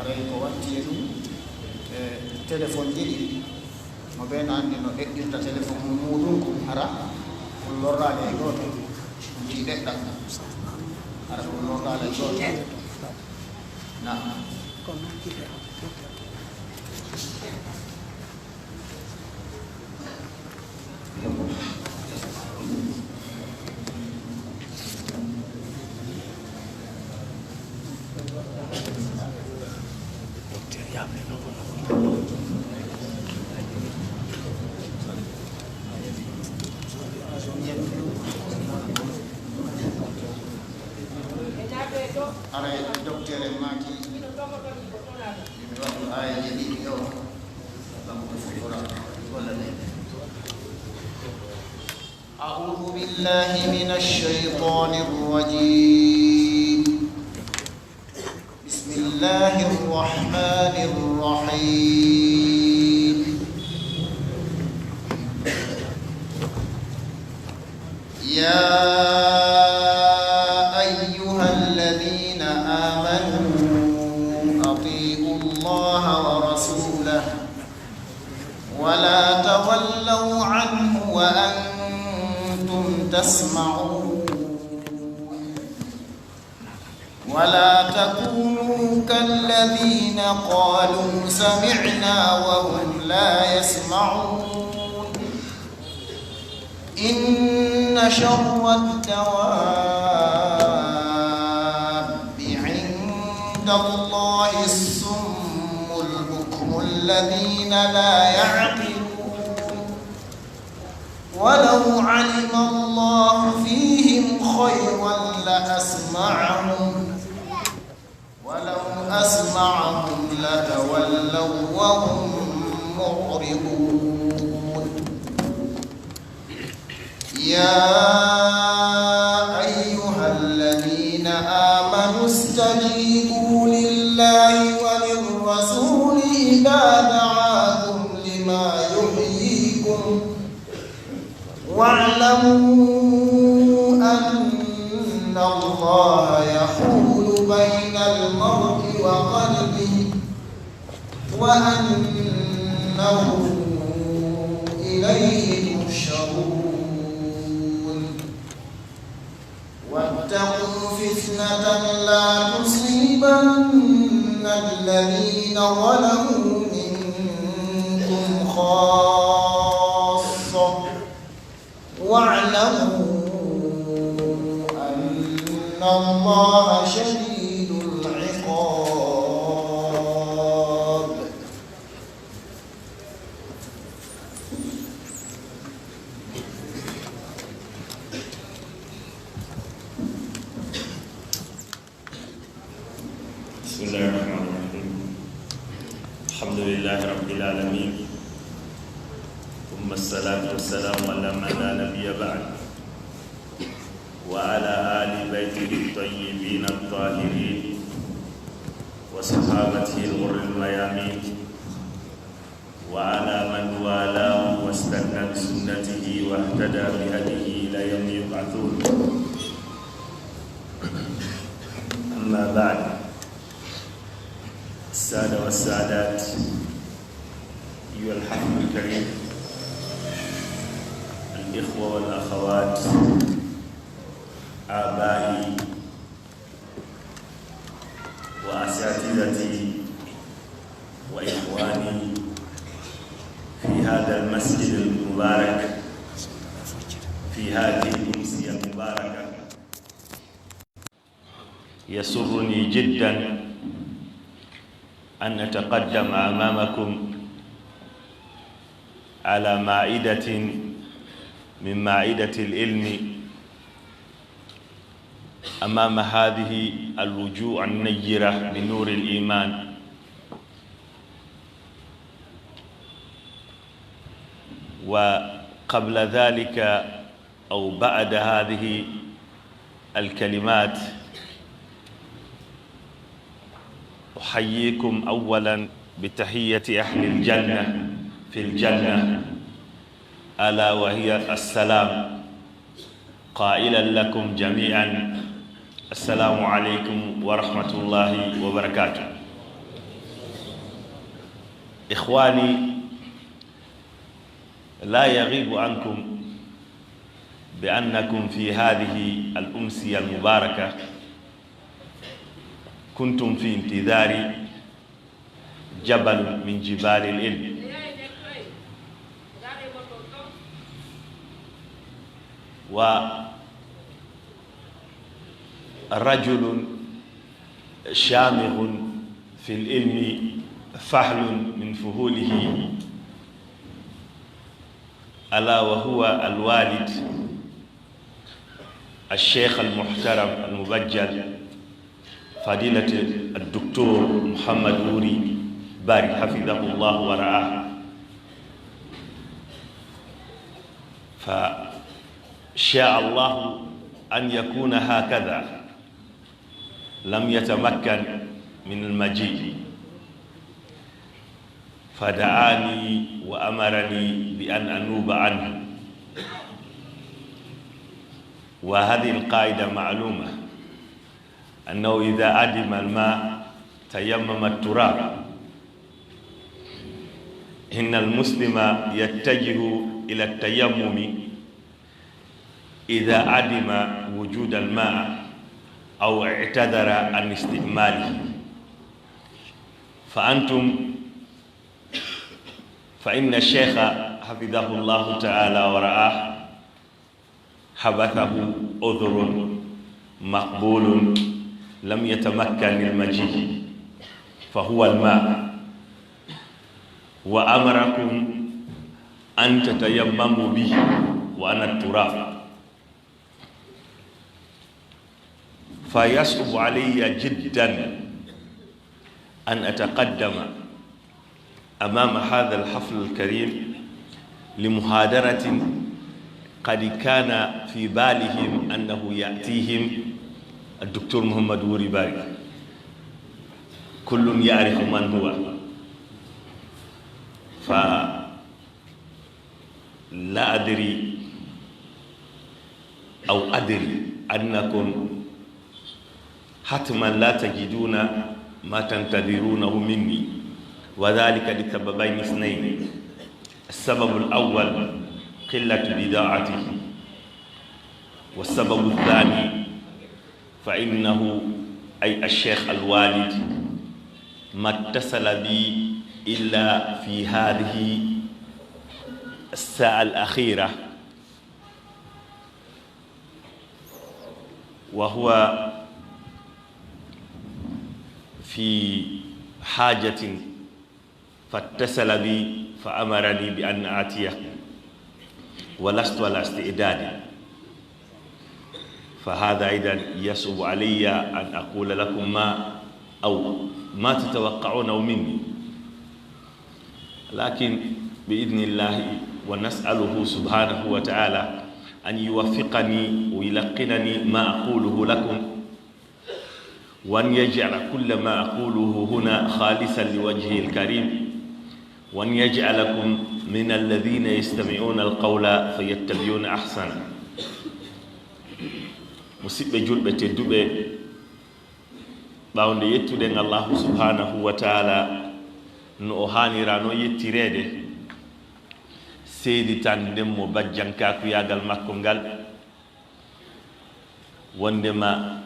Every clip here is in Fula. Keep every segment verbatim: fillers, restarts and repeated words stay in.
Ko watti e ɗum, e téléphone ji ɗi, mo ɓe no anndi no ɗeɗɗirta téléphone mum muuɗum kon, hara ɗum lorraali e gooto, ɗum ɗi ɗeɗɗa, hara ɗum lorraali e gooto. Naam. Haray docteur en maaki, yo mi waɗu aayeeje ɗiɗi ɗo, ngam ko fotora golle ɗen. أعوذ بالله من الشيطان الرجيم. بسم الله الرحمن الرحيم. يا أيها الذين آمنوا أطيعوا الله ورسوله ولا تولوا عنه وأنتم تسمعون. ولا تكونوا كالذين قالوا سمعنا وهم لا يسمعون. إن شر الدواب عند الله الصم البكم الذين لا يعقلون. ولو علم الله فيهم خيرا لأسمعهم، ولو أسمعهم لتولوا وهم معرضون. يا أيها الذين آمنوا استجيبوا لله وللرسول إذا دعاكم لما يحييكم، واعلموا أن الله يحول بين المرء وقلبه وأنه إليه تحشرون. واتقوا فتنة لا تصيبن الذين ظلموا منكم خاصة، واعلموا أن الله شديد العقاب. بسم الله الرحمن الرحيم. الحمد لله رب العالمين. ثم الصلاة والسلام على من لا نبي بعد. وعلى آل بيته الطيبين الطاهرين. وصحابته الغر الميامين. وعلى من والاه واستنى بسنته واهتدى بهديه إلى يوم يبعثون. أما بعد، السادة والسادات، أيها الحفل الكريم، الإخوة والأخوات، آبائي، وأساتذتي وإخواني في هذا المسجد المبارك، في هذه الأمسية المباركة، يسرني جدا أن أتقدم أمامكم على مائدة من مائدة العلم أمام هذه الوجوه النيرة بنور الإيمان. وقبل ذلك أو بعد هذه الكلمات، أحييكم أولا بتحية أهل الجنة في الجنة، ألا وهي السلام، قائلا لكم جميعا: السلام عليكم ورحمة الله وبركاته. إخواني، لا يغيب عنكم بأنكم في هذه الأمسية المباركة كنتم في انتظار جبل من جبال العلم، ورجل شامخ في العلم، فحل من فحوله، ألا وهو الوالد الشيخ المحترم المبجل فضيلة الدكتور محمد ووري باري، حفظه الله ورعاه. فشاء الله أن يكون هكذا، لم يتمكن من المجيء، فدعاني وأمرني بأن أنوب عنه. وهذه القاعدة معلومة، أنه إذا عدم الماء تيمم التراب. إن المسلم يتجه إلى التيمم إذا عدم وجود الماء أو اعتذر عن استعماله. فأنتم، فإن الشيخ حفظه الله تعالى ورعاه حبسه عذر مقبول، لم يتمكن المجيء، فهو الماء، وأمركم أن تتيمموا به وأنا التراب، فيصعب علي جدا أن أتقدم أمام هذا الحفل الكريم لمحاضرة قد كان في بالهم أنه يأتيهم الدكتور محمد ووري باري. كل يعرف من هو، فلا أدري أو أدري أنكم حتما لا تجدون ما تنتظرونه مني، وذلك لسببين اثنين. السبب الأول قلة بضاعتي، والسبب الثاني فإنه، أي الشيخ الوالد، ما اتصل بي إلا في هذه الساعة الأخيرة، وهو في حاجة، فاتصل بي فأمرني بأن آتيه، ولست على استعداد، فهذا أيضا يصعب علي أن أقول لكم ما، أو ما تتوقعونه مني، لكن بإذن الله، ونسأله سبحانه وتعالى أن يوفقني ويلقنني ما أقوله لكم، وأن يجعل كل ما أقوله هنا خالصا لوجهه الكريم، وأن يجعلكم من الذين يستمعون القول فيتبعون أحسنه. Musidɓe julɓe tedduɓe, ɓaawo nde yettuɗen Allahu subhanahu wa taala no o haanira noon yettireede, seeditande mo bajjankaakuyaagal makko ngal, wondema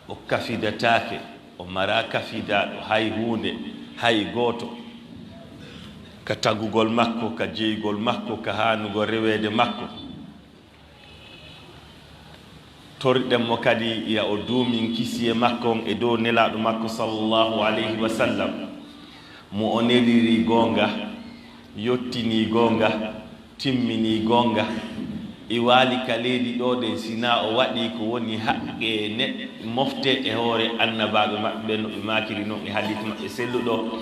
o kafidataake, o maraa kafidaaɗo hay huunde, hay gooto, ka tagugol makko, ka jeyugol makko, ka haanugol reweede makko. Torɗen mo kadi ya o duumin kisiyee makko on e dow Nelaaɗo makko, sallallahu alayhi wa sallam, mo o neliri goonga, yottinii goonga, timminii goonga, iwaali ka leydi ɗoo ɗen, sinaa o waɗii ko woni haqqee ne, mofte e hoore annabaaɓe maɓɓe ɓen, no ɓe maakiri non e hadiis maɓɓe selluɗo,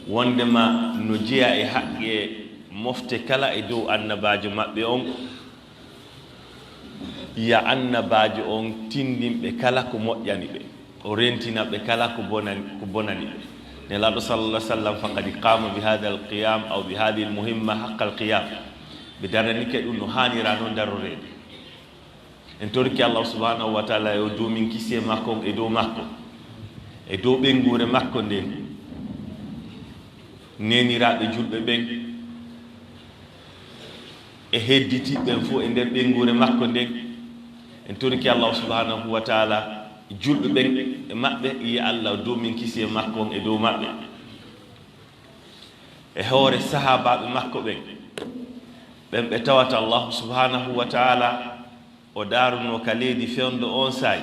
wondema no jeyaa e haqqee mofte kala e dow annabaajo maɓɓe on, ya annabaajo on tindin ɓe kala ko moƴƴani ɓe, o rentina ɓe kala ko bonani, ko bonani ɓe. Nelaaɗo, sallallahu alaihi wasallam, faqad qama bi hadha al-qiyam aw bi hadhihi al-muhimma haqqa al-qiyam. Ɓe daranike ɗum no haanira noon daroreede. En torike Allah subhanahu wa ta'ala yo duumin kisiyee makko on e dow makko, e dow ɓeynguure makko nden. neeniraaɓe julɓe ɓen e hedditiiɓe ɓen fof e nder ɓeynguure makko nden. En torike Allahu subhanahu wa taala julɓe ɓen e maɓɓe, yo Allah duumin kisiyee makko on e dow maɓɓe. E hoore sahaabaaɓe makko ɓen, ɓen ɓe tawata Allahu subhanahu wa taala o daarunoo ka leydi fewndo on saay,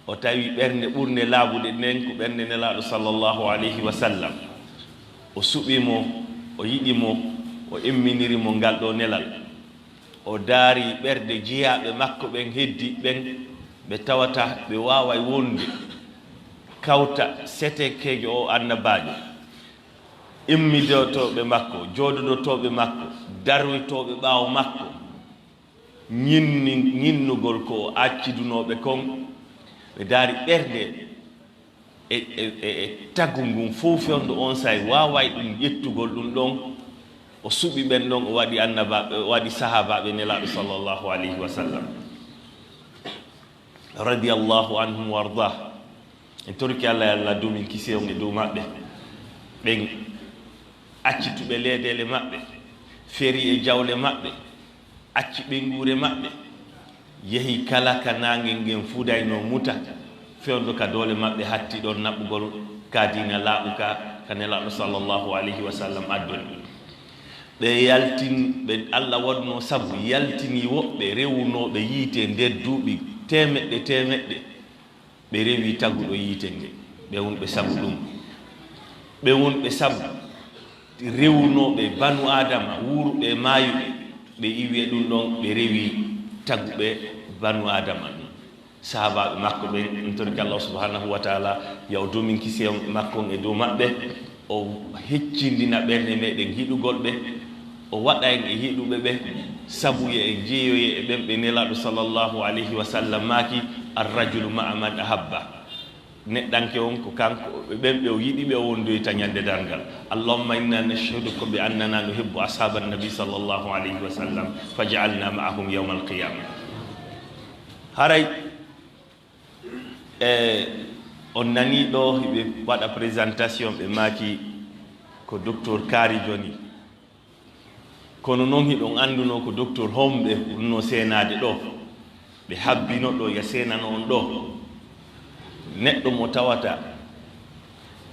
o tawi ɓernde ɓurnde laaɓude nden ko ɓernde Nelaaɗo sallallahu alayhi wa sallam. O suɓii mo, o yiɗi mo, o imminiri mo ngal ɗoo nelal. O daari ɓerɗe jiyaaɓe makko ɓen heddi ɓen, ɓe tawata ɓe waaway wonde kawta setekeejo o annabaajo, immidotooɓe makko, jooɗodotooɓe makko, darwitooɓe ɓaawo makko, ñinni-, ñinnugol ko o accidunooɓe kon. Ɓe daari ɓerɗe e, e, e, e tagu ngun fof fewndo on saay waaway ɗum ƴettugol ɗum ɗon. O suɓi ɓen ɗon, o waɗi annabaaɓe, o waɗi sahaabaaɓe Nelaaɗo sallallahu alayhi wa sallam. Radiyallahu anhum wa ardah. En torike Allah, yo Allah duumin kisiyee on e dow maɓɓe. Ɓen accituɓe leedeele maɓɓe, feri e jawle maɓɓe, acci ɓeynguure maɓɓe, yehi kala ka naange ngen fuɗaynoo muta, fewndo ka doole maɓɓe hatti ɗon naɓugol ka diina laaɓuka, ka Nelaaɗo sallallahu alayhi wa sallam addori. Ɓe yaltin, ɓe Allah waɗunoo sabu, yaltini woɓɓe rewunooɓe yiite nder duuɓi teemeɗɗe teemeɗɗe. Ɓe rewi taguɗo yiite nge, ɓe wonɓe sabu ɗum. Ɓe wonɓe sabu rewunooɓe banu Aadama, wuuruɓe e maayuɓe, ɓe iwi e ɗum ɗon, ɓe rewi taguɓe banu Aadama ɗum. Sahaabaaɓe makko ɓen, en torike Allah subhanahu wa taala, yo o duumin kisiyee makko on e dow maɓɓe. O heccindina ɓernde meɗen yiɗugol ɓe, o waɗa en e yiɗuɓe ɓe, sabu yo en jeeyoye e ɓen ɓe Nelaaɗo sallallahu alayhi wa sallam maaki, "Ar-rajulu ma'a man ahabba." Neɗɗanke on ko kanko e ɓen ɓe o yiɗi ɓe o wondoyta ñande darngal. Allahumma inna nashhaduka bi annana nuhibbu ashaaban nabi sallallahu alayhi wa sallam, faj'alna ma'ahum yawmal qiyamah. Haray E, on nanii ɗoo, hiɓe waɗa présentation, ɓe maaki ko docteur Kaari joni. Kono non hiɗon anndunoo ko docteur homɓe wonnoo seenaade ɗoo. Ɓe habbino ɗoo, ya seenano on ɗoo. Neɗɗo mo tawata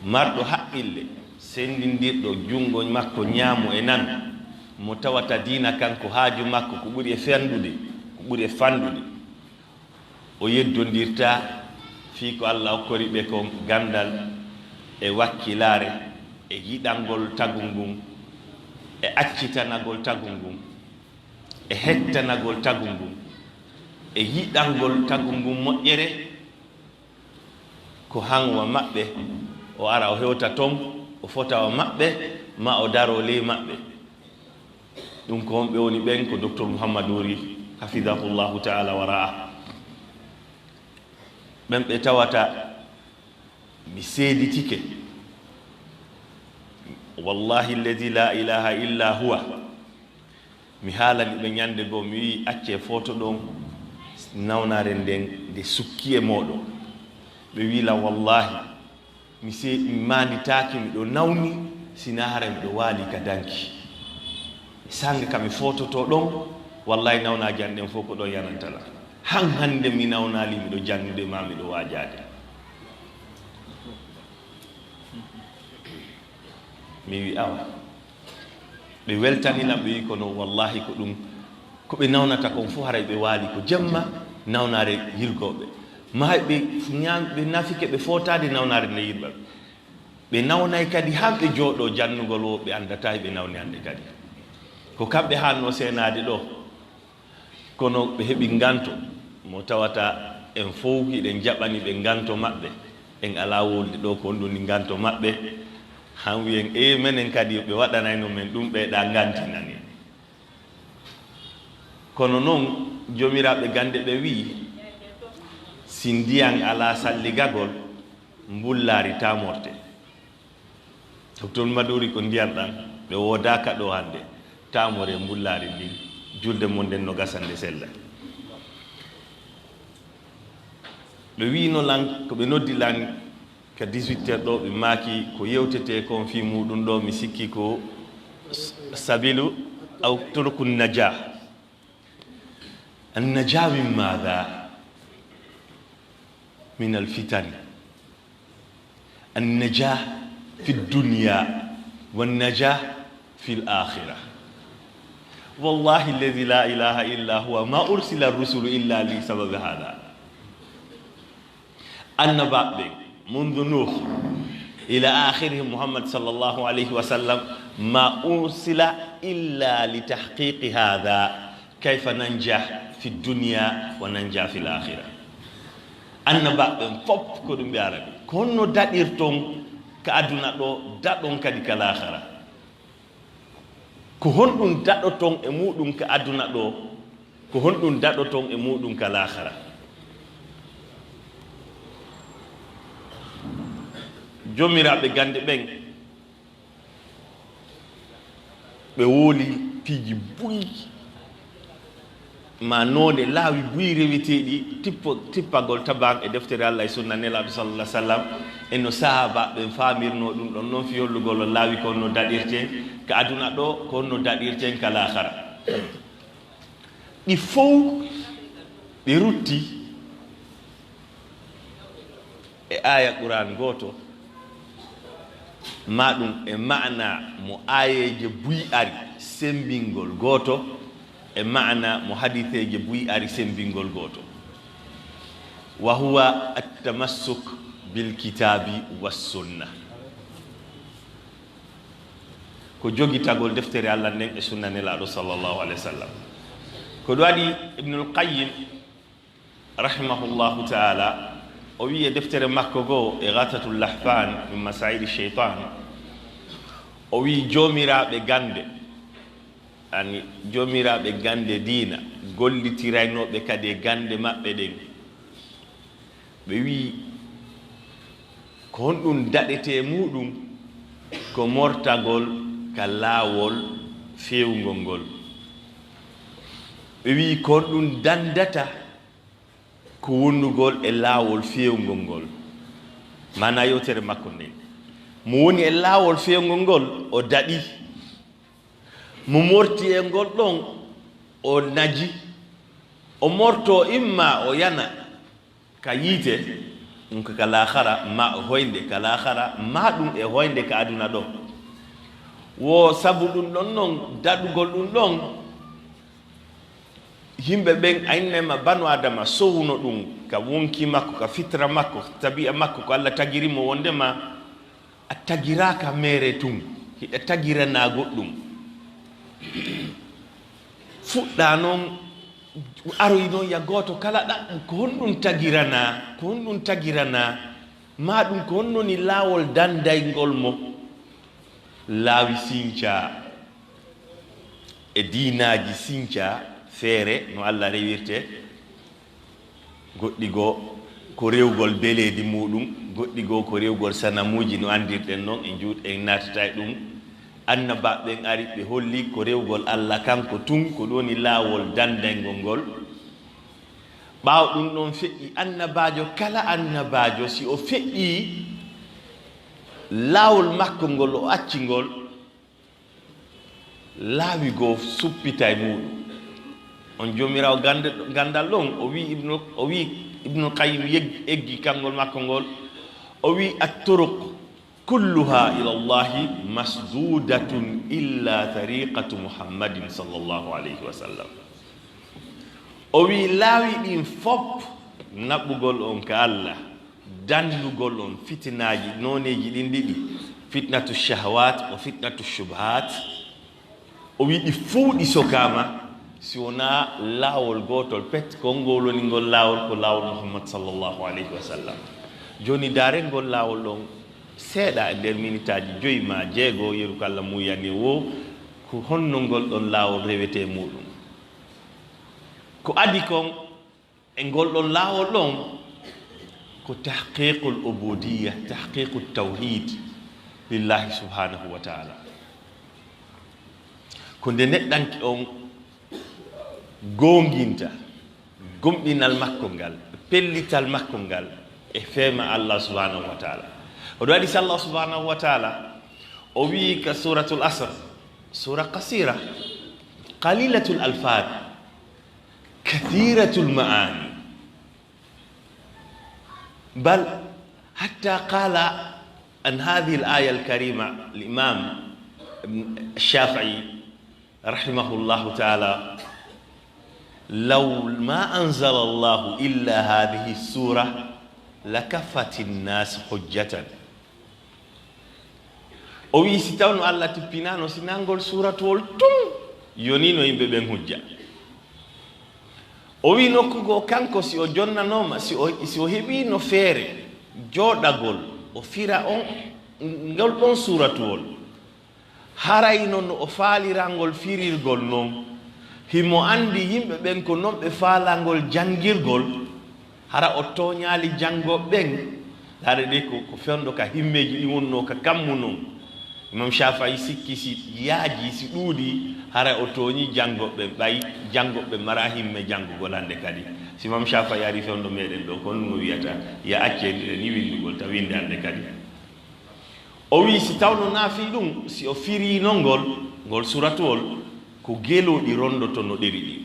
marɗo haqqille, senndindirɗo junngo makko ñaamo e nano, mo tawata diina kan ko haaju makko, ko ɓuri e fenndude, ko ɓuri e fanndude. O yeddondirta fii ko Allah okkori ɓe kon ganndal e wakkilaare e yiɗangol tagu ngun e accitanagol tagu ngun e hettanagol tagu ngun e yiɗangol tagu ngun moƴƴere. Ko han wa maɓɓe, o ara o hewta ton, o fota wa maɓɓe, ma o daro ley maɓɓe. Ɗum ko honɓe woni ɓen? Ko docteur Mouhammad Wuri, hafidahullahu taala wa ra'a. Ɓen ɓe tawata mi seeditike, wallahi alladi la ilaha illa huwa, mi haalani ɓe ñande goo, mi wi'i, "Accee footo ɗon, nawnaare nden nde sukki e mooɗon." Ɓe wi'i lan, "Wallahi, mi se-, mi maanditaaki, miɗo nawni, si naa hara miɗo waali ka danki. Sannga ka mi foototo ɗon, wallahi, nawnaaji an ɗen fof ko ɗon yananta lan. Han hannde mi nawnaali, miɗo jannude ma, miɗo waajaade." Mi wi'i, "Awa." Ɓe weltani lan, ɓe wi'i, "Kono wallahi ko ɗum, ko ɓe nawnata kon fof, haray ɓe waali ko jemma, nawnaare yilgooɓe. Maayɓe ñaam-, ɓe nafike, ɓe footaade nawnaare nde yilɓa ɓe. Ɓe nawnay kadi han ɓe jooɗoo jannugol woo, ɓe anndataa ɓe nawni hannde kadi." Ko kamɓe haannoo seenaade ɗoo. Kono ɓe heɓi nganto mo tawata en fow hiɗen jaɓani ɓe nganto maɓɓe. En alaa wolde ɗoo ko honɗun woni nganto maɓɓe. Han wi'en, "Ee, menen kadi ɓe waɗanayno men ɗum, ɓe ɗaa ngantinani." Kono non, joomiraaɓe gannde ɓe wi'i, "Si ndiyan alaa salligagol, mbullaari taamorte." Docteur Maduri, ko ndiyan ɗan ɓe woodaaka ɗoo hannde, taamoree mbullaari ndin, julde mon nden no gasa nde sella. Ɓe wi'ino lan, ko ɓe noddi lan, Ka dix-huit heures ɗo, ɓe maaki ko yewtetee kon fii muuɗum ɗo, mi sikki ko s-, sabilu aw turuku najah. An najah min maada? Min al fitan. An najah fi dunya wa najah fi l akhira. Wallahi alladhi la ilaha illa huwa, ma ursila rusulu illa li sababi hada. Annabaaɓe ɓen, mundu Nuh ila akhirihim Muhammad sallallahu alayhi wa sallam, ma ursila illa li tahqiqi hada. Kayfa nanjah fi dunya wa nanjah fi l akhira. Annabaaɓe ɓen fof ko ɗum ɓe arani. Ko honno daɗirton ka aduna ɗo, daɗon kadi ka laakhara. Ko honɗum daɗoton e muuɗum ka aduna ɗo? Ko honɗum daɗoton e muuɗum ka laakhara? Joomiraaɓe gannde ɓen, ɓe wowli piiji buy, ma noone laawi buy reweteeɗi, tippo-, tippagol tabaan e deftere Allah e sunna Nelaaɗo sallallahu alaihi wasallam, e no sahaabaaɓe ɓen faamirnoo ɗum ɗon non, fii hollugol on laawi ko honno daɗirten ka aduna ɗo, ko honno daɗirten ka laakhara. Ɗi fow ɗi rutti e aaya Qur'an gooto, ma ɗum e ma'ana mo aayeeje buy ari semmbingol gooto, e ma'ana mo hadiiseeje buy ari semmbingol gooto. Wa huwa at-tamassuk bil kitaabi was sunna. Ko jogitagol deftere Allah nden e sunna Nelaaɗo sallallahu alaihi wasallam. Ko ɗum waɗi Ibnul Qayyim rahimahullahu ta'ala, o wi'i e deftere makko goo, Ighathatul Lahfan min Masayidi Shaytan, o wi'i joomiraaɓe gannde, ani joomiraaɓe gannde diina, gollitiraynooɓe kadi e gannde maɓɓe ɗen, ɓe wi'i, ko honɗum daɗetee muuɗum? Ko mortagol ka laawol feewngol ngol. Ɓe wi'i, ko honɗum dandata ko wonnugol e laawol feewngol ngol? Maanaa yewtere makko nden, mo woni e laawol feewngol ngol, o daɗi. Mo morti e ngol ɗon, o naji. O morto imma o yana ka yiite, ɗum ko ka laakhara, ma o hoynde ka laakhara, ma ɗum e hoynde ka aduna ɗo. Wo sabu ɗum ɗon non, daɗugol ɗum ɗon, yimɓe ɓen, a innama banu Adama sowuno ɗum ka wonki makko, ka fitra makko, tabi'a makko, ko Allah tagiri mo wondema a tagiraaka meere tun, hiɗa tagiranaa goɗɗum. Fuɗɗaa non, aroyi non ya gooto kala ɗaɓɓu, ko honɗum tagiranaa? Ko honɗum tagiranaa? Maa ɗum ko honno ni laawol dandayngol mo? Laawi sincaa e diinaaji sincaa feere no Allah rewirte. Goɗɗi goo ko rewgol beleedi muuɗum, goɗɗi goo ko rewgol sanamuuji no anndirɗen non, en juut-, en naatataa e ɗum. Annabaaɓe ɓen ari, ɓe holli ko rewgol Allah kanko tun, ko ɗum woni laawol dandayngol ngol. Ɓaawo ɗum ɗon feƴƴi, annabaajo kala annabaajo, si o feƴƴii laawol makko ngol, o acci ngol, laawi goo suppita e muuɗum. On Joomiraawo gannde-, ganndal ɗon, o wi'i Ibnu, o wi'i Ibnul Qayyim yeg-, eggi kanngol makko ngol, o wi'i, "At-turuq kulluha ila Allahi masdudatun illa tariqatu Muhammadin sallallahu alayhi wa sallam." O wi'i, laawi ɗin fof naɓugol on ka Allah, dandugol on fitinaaji nooneeji ɗin ɗiɗi, fitnatu shahawat o fitnatu shubhat. O wi'i ɗi fow ɗi sokaama, si wonaa laawol gootol pet, ko ngol woni ngol laawol, ko laawol Muhammad sallallahu alayhi wa sallam. Jooni, ndaaren ngol laawol ɗon seeɗa e nder minitaaji joyi maa jeego, yeru ko Allah muuyani woo, ko honno ngol ɗon laawol rewetee muuɗum? Ko adii kon, e ngol ɗon laawol ɗon ko tahqiqul ubudiyya, tahqiqut tawhid lillahi subhanahu wa ta'ala. Ko nde neɗɗanke on goonginta gomɗinal makko ngal, pellital makko ngal e feema Allah subhanahu wa ta'ala. Oɗo hadis Allah subhanahu wa taala, o wi'i ka suratul Asr, sura qasira, qalilatul alfad, kathiratul ma'ani. Bal hatta qala an hadhihi al-aya al-karima al-imam Shafi'i rahimahullahu taala, law ma anzala Allahu illa hadhihi sura lakafati nnas hujjatan. O wi'i, si tawno Allah tippinaano sinangol suuratuwol tun, yonino yimɓe ɓen hujja. O wi'i nokku goo, kanko si o jonnanooma, si o, si o heɓiino feere jooɗagol, o fira on, ngol ɗon suuratuwol, harayno no o faalirangol firirgol non, himo anndi yimɓe ɓen ko non ɓe faalangol janngirgol, hara o tooñaali janngooɓe ɓen. Laare ɗe ko, ko fewndo ka himmeeji ɗin wonnoo ka kammu non. Imam Shafi'i sikki si yaaji, si ɗuuɗi, hara o tooñi janngooɓe ɓen, ɓay janngooɓe ɓen mara himme janngugol hannde kadi. Si Imam Shafi'i ari fewndo meɗen ɗo, ko honɗum o wi'ata? Ya accee ni winndugol, ta winnde hannde kadi. O wi'i, si tawno naafii ɗum, si o firiino ngol, ngol suuratuwol, ko gelooɗi rondoto no ɗeri ɗin.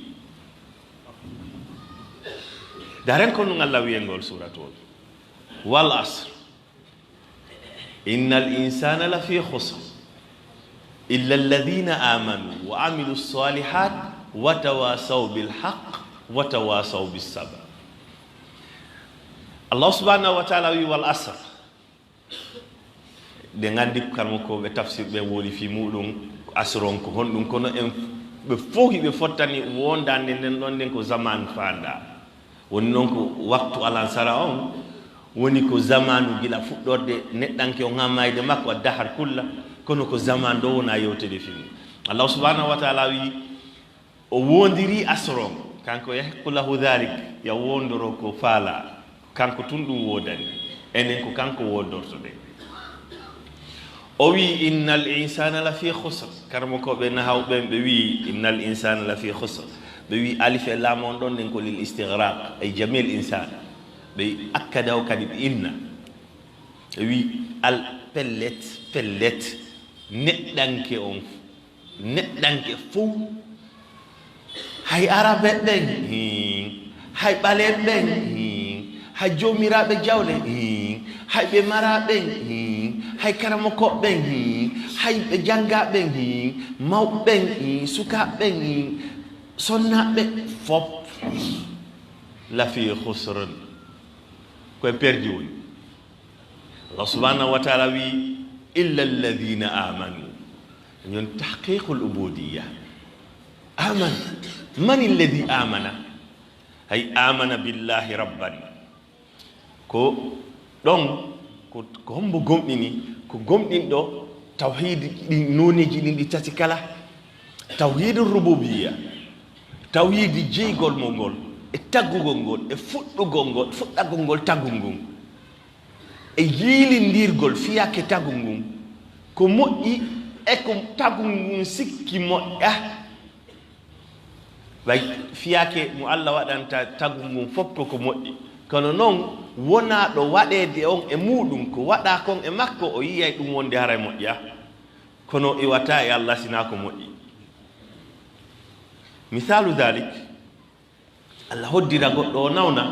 Daren ko ɗum Allah wi'i e ngol suuratuwol. Wal asr. Innal insana lafi khusr. Illa alladhina amanu wa amilu salihat wa tawasaw bil haqq wa tawasaw bis sabr. Allah subhanahu wa taala wi'i, wal asr. Ɗen anndi ko karmokooɓe tafsir ɓen woni fii muuɗum, asron ko honɗum, kono en ɓe fow hiɓe fottani wondaande nden ɗon nden ko zamaanu faandaa. Woni non ko waktu alansara on, woni ko zamaanu gila fuɗɗorde neɗɗanke on haa maayde makko, addahar kulla, kono ko zamaanu ɗo wona yewtede fii mum. Allah subhanahu wa taala wi'i, o woondirii asron, kanko yahiqqu lahu dhalik, ya woondoro ko faalaa, kanko tun ɗum woodani, enen ko kanko woondortoɗen. O wi'i, innal insana lafi khusr, karmokooɓe nahaw ɓen ɓe wi'i, innal insana lafi khusr, ɓe wi'i alif e laam on ɗon nden ko lil istighraq, ay jamil insan, ɓe akkada o kadi ɓe inna, ɓe wi'i al pellet, pellet, neɗɗanke on, neɗɗanke fow, hay arabe ɓen, hii, hay ɓaleeɓe ɓen, hii, hay joomiraaɓe jawle, hii, hay ɓe maraa ɓen, hii, hay karamokooɓe ɓen, hii, hay ɓe janngaa ɓen, hii, mawɓe ɓen, hii, sukaaɓe ɓen, hii, sonnaaɓe ɓen, fop lafi khusrun, ko e perdi woni. Allah subhanahu wa taala wi, illa alladhina amanu. Ñon tahqiqul ubudiyya. Aman. Man alladhi amana? Hay amana billahi rabban. Ko ɗon, ko, ko hombo gomɗini? Ko gomɗinɗo tawhiidi ɗin nooneeji ɗin ɗi tati kala. Tawhiidu rububiyya. Tawhiidi jeygol mo ngol, e taggugol ngol, e fuɗɗugol ngol, fuɗɗagol ngol tagu ngun. E yiilindirgol fiyaake tagu ngun, ko moƴƴi e ko tagu ngun sikki moƴƴa. Ɓay fiyaake mo Allah waɗanta tagu ngun fof ko ko moƴƴi. Kono non, wonaa ɗo waɗeede on e muuɗum, ko waɗaa kon e makko, o yiyay ɗum wonde haray moƴƴa. Kono iwata e Allah sinaa ko moƴƴi. Misaalu dalik, Allah hoddira goɗɗo o nawna.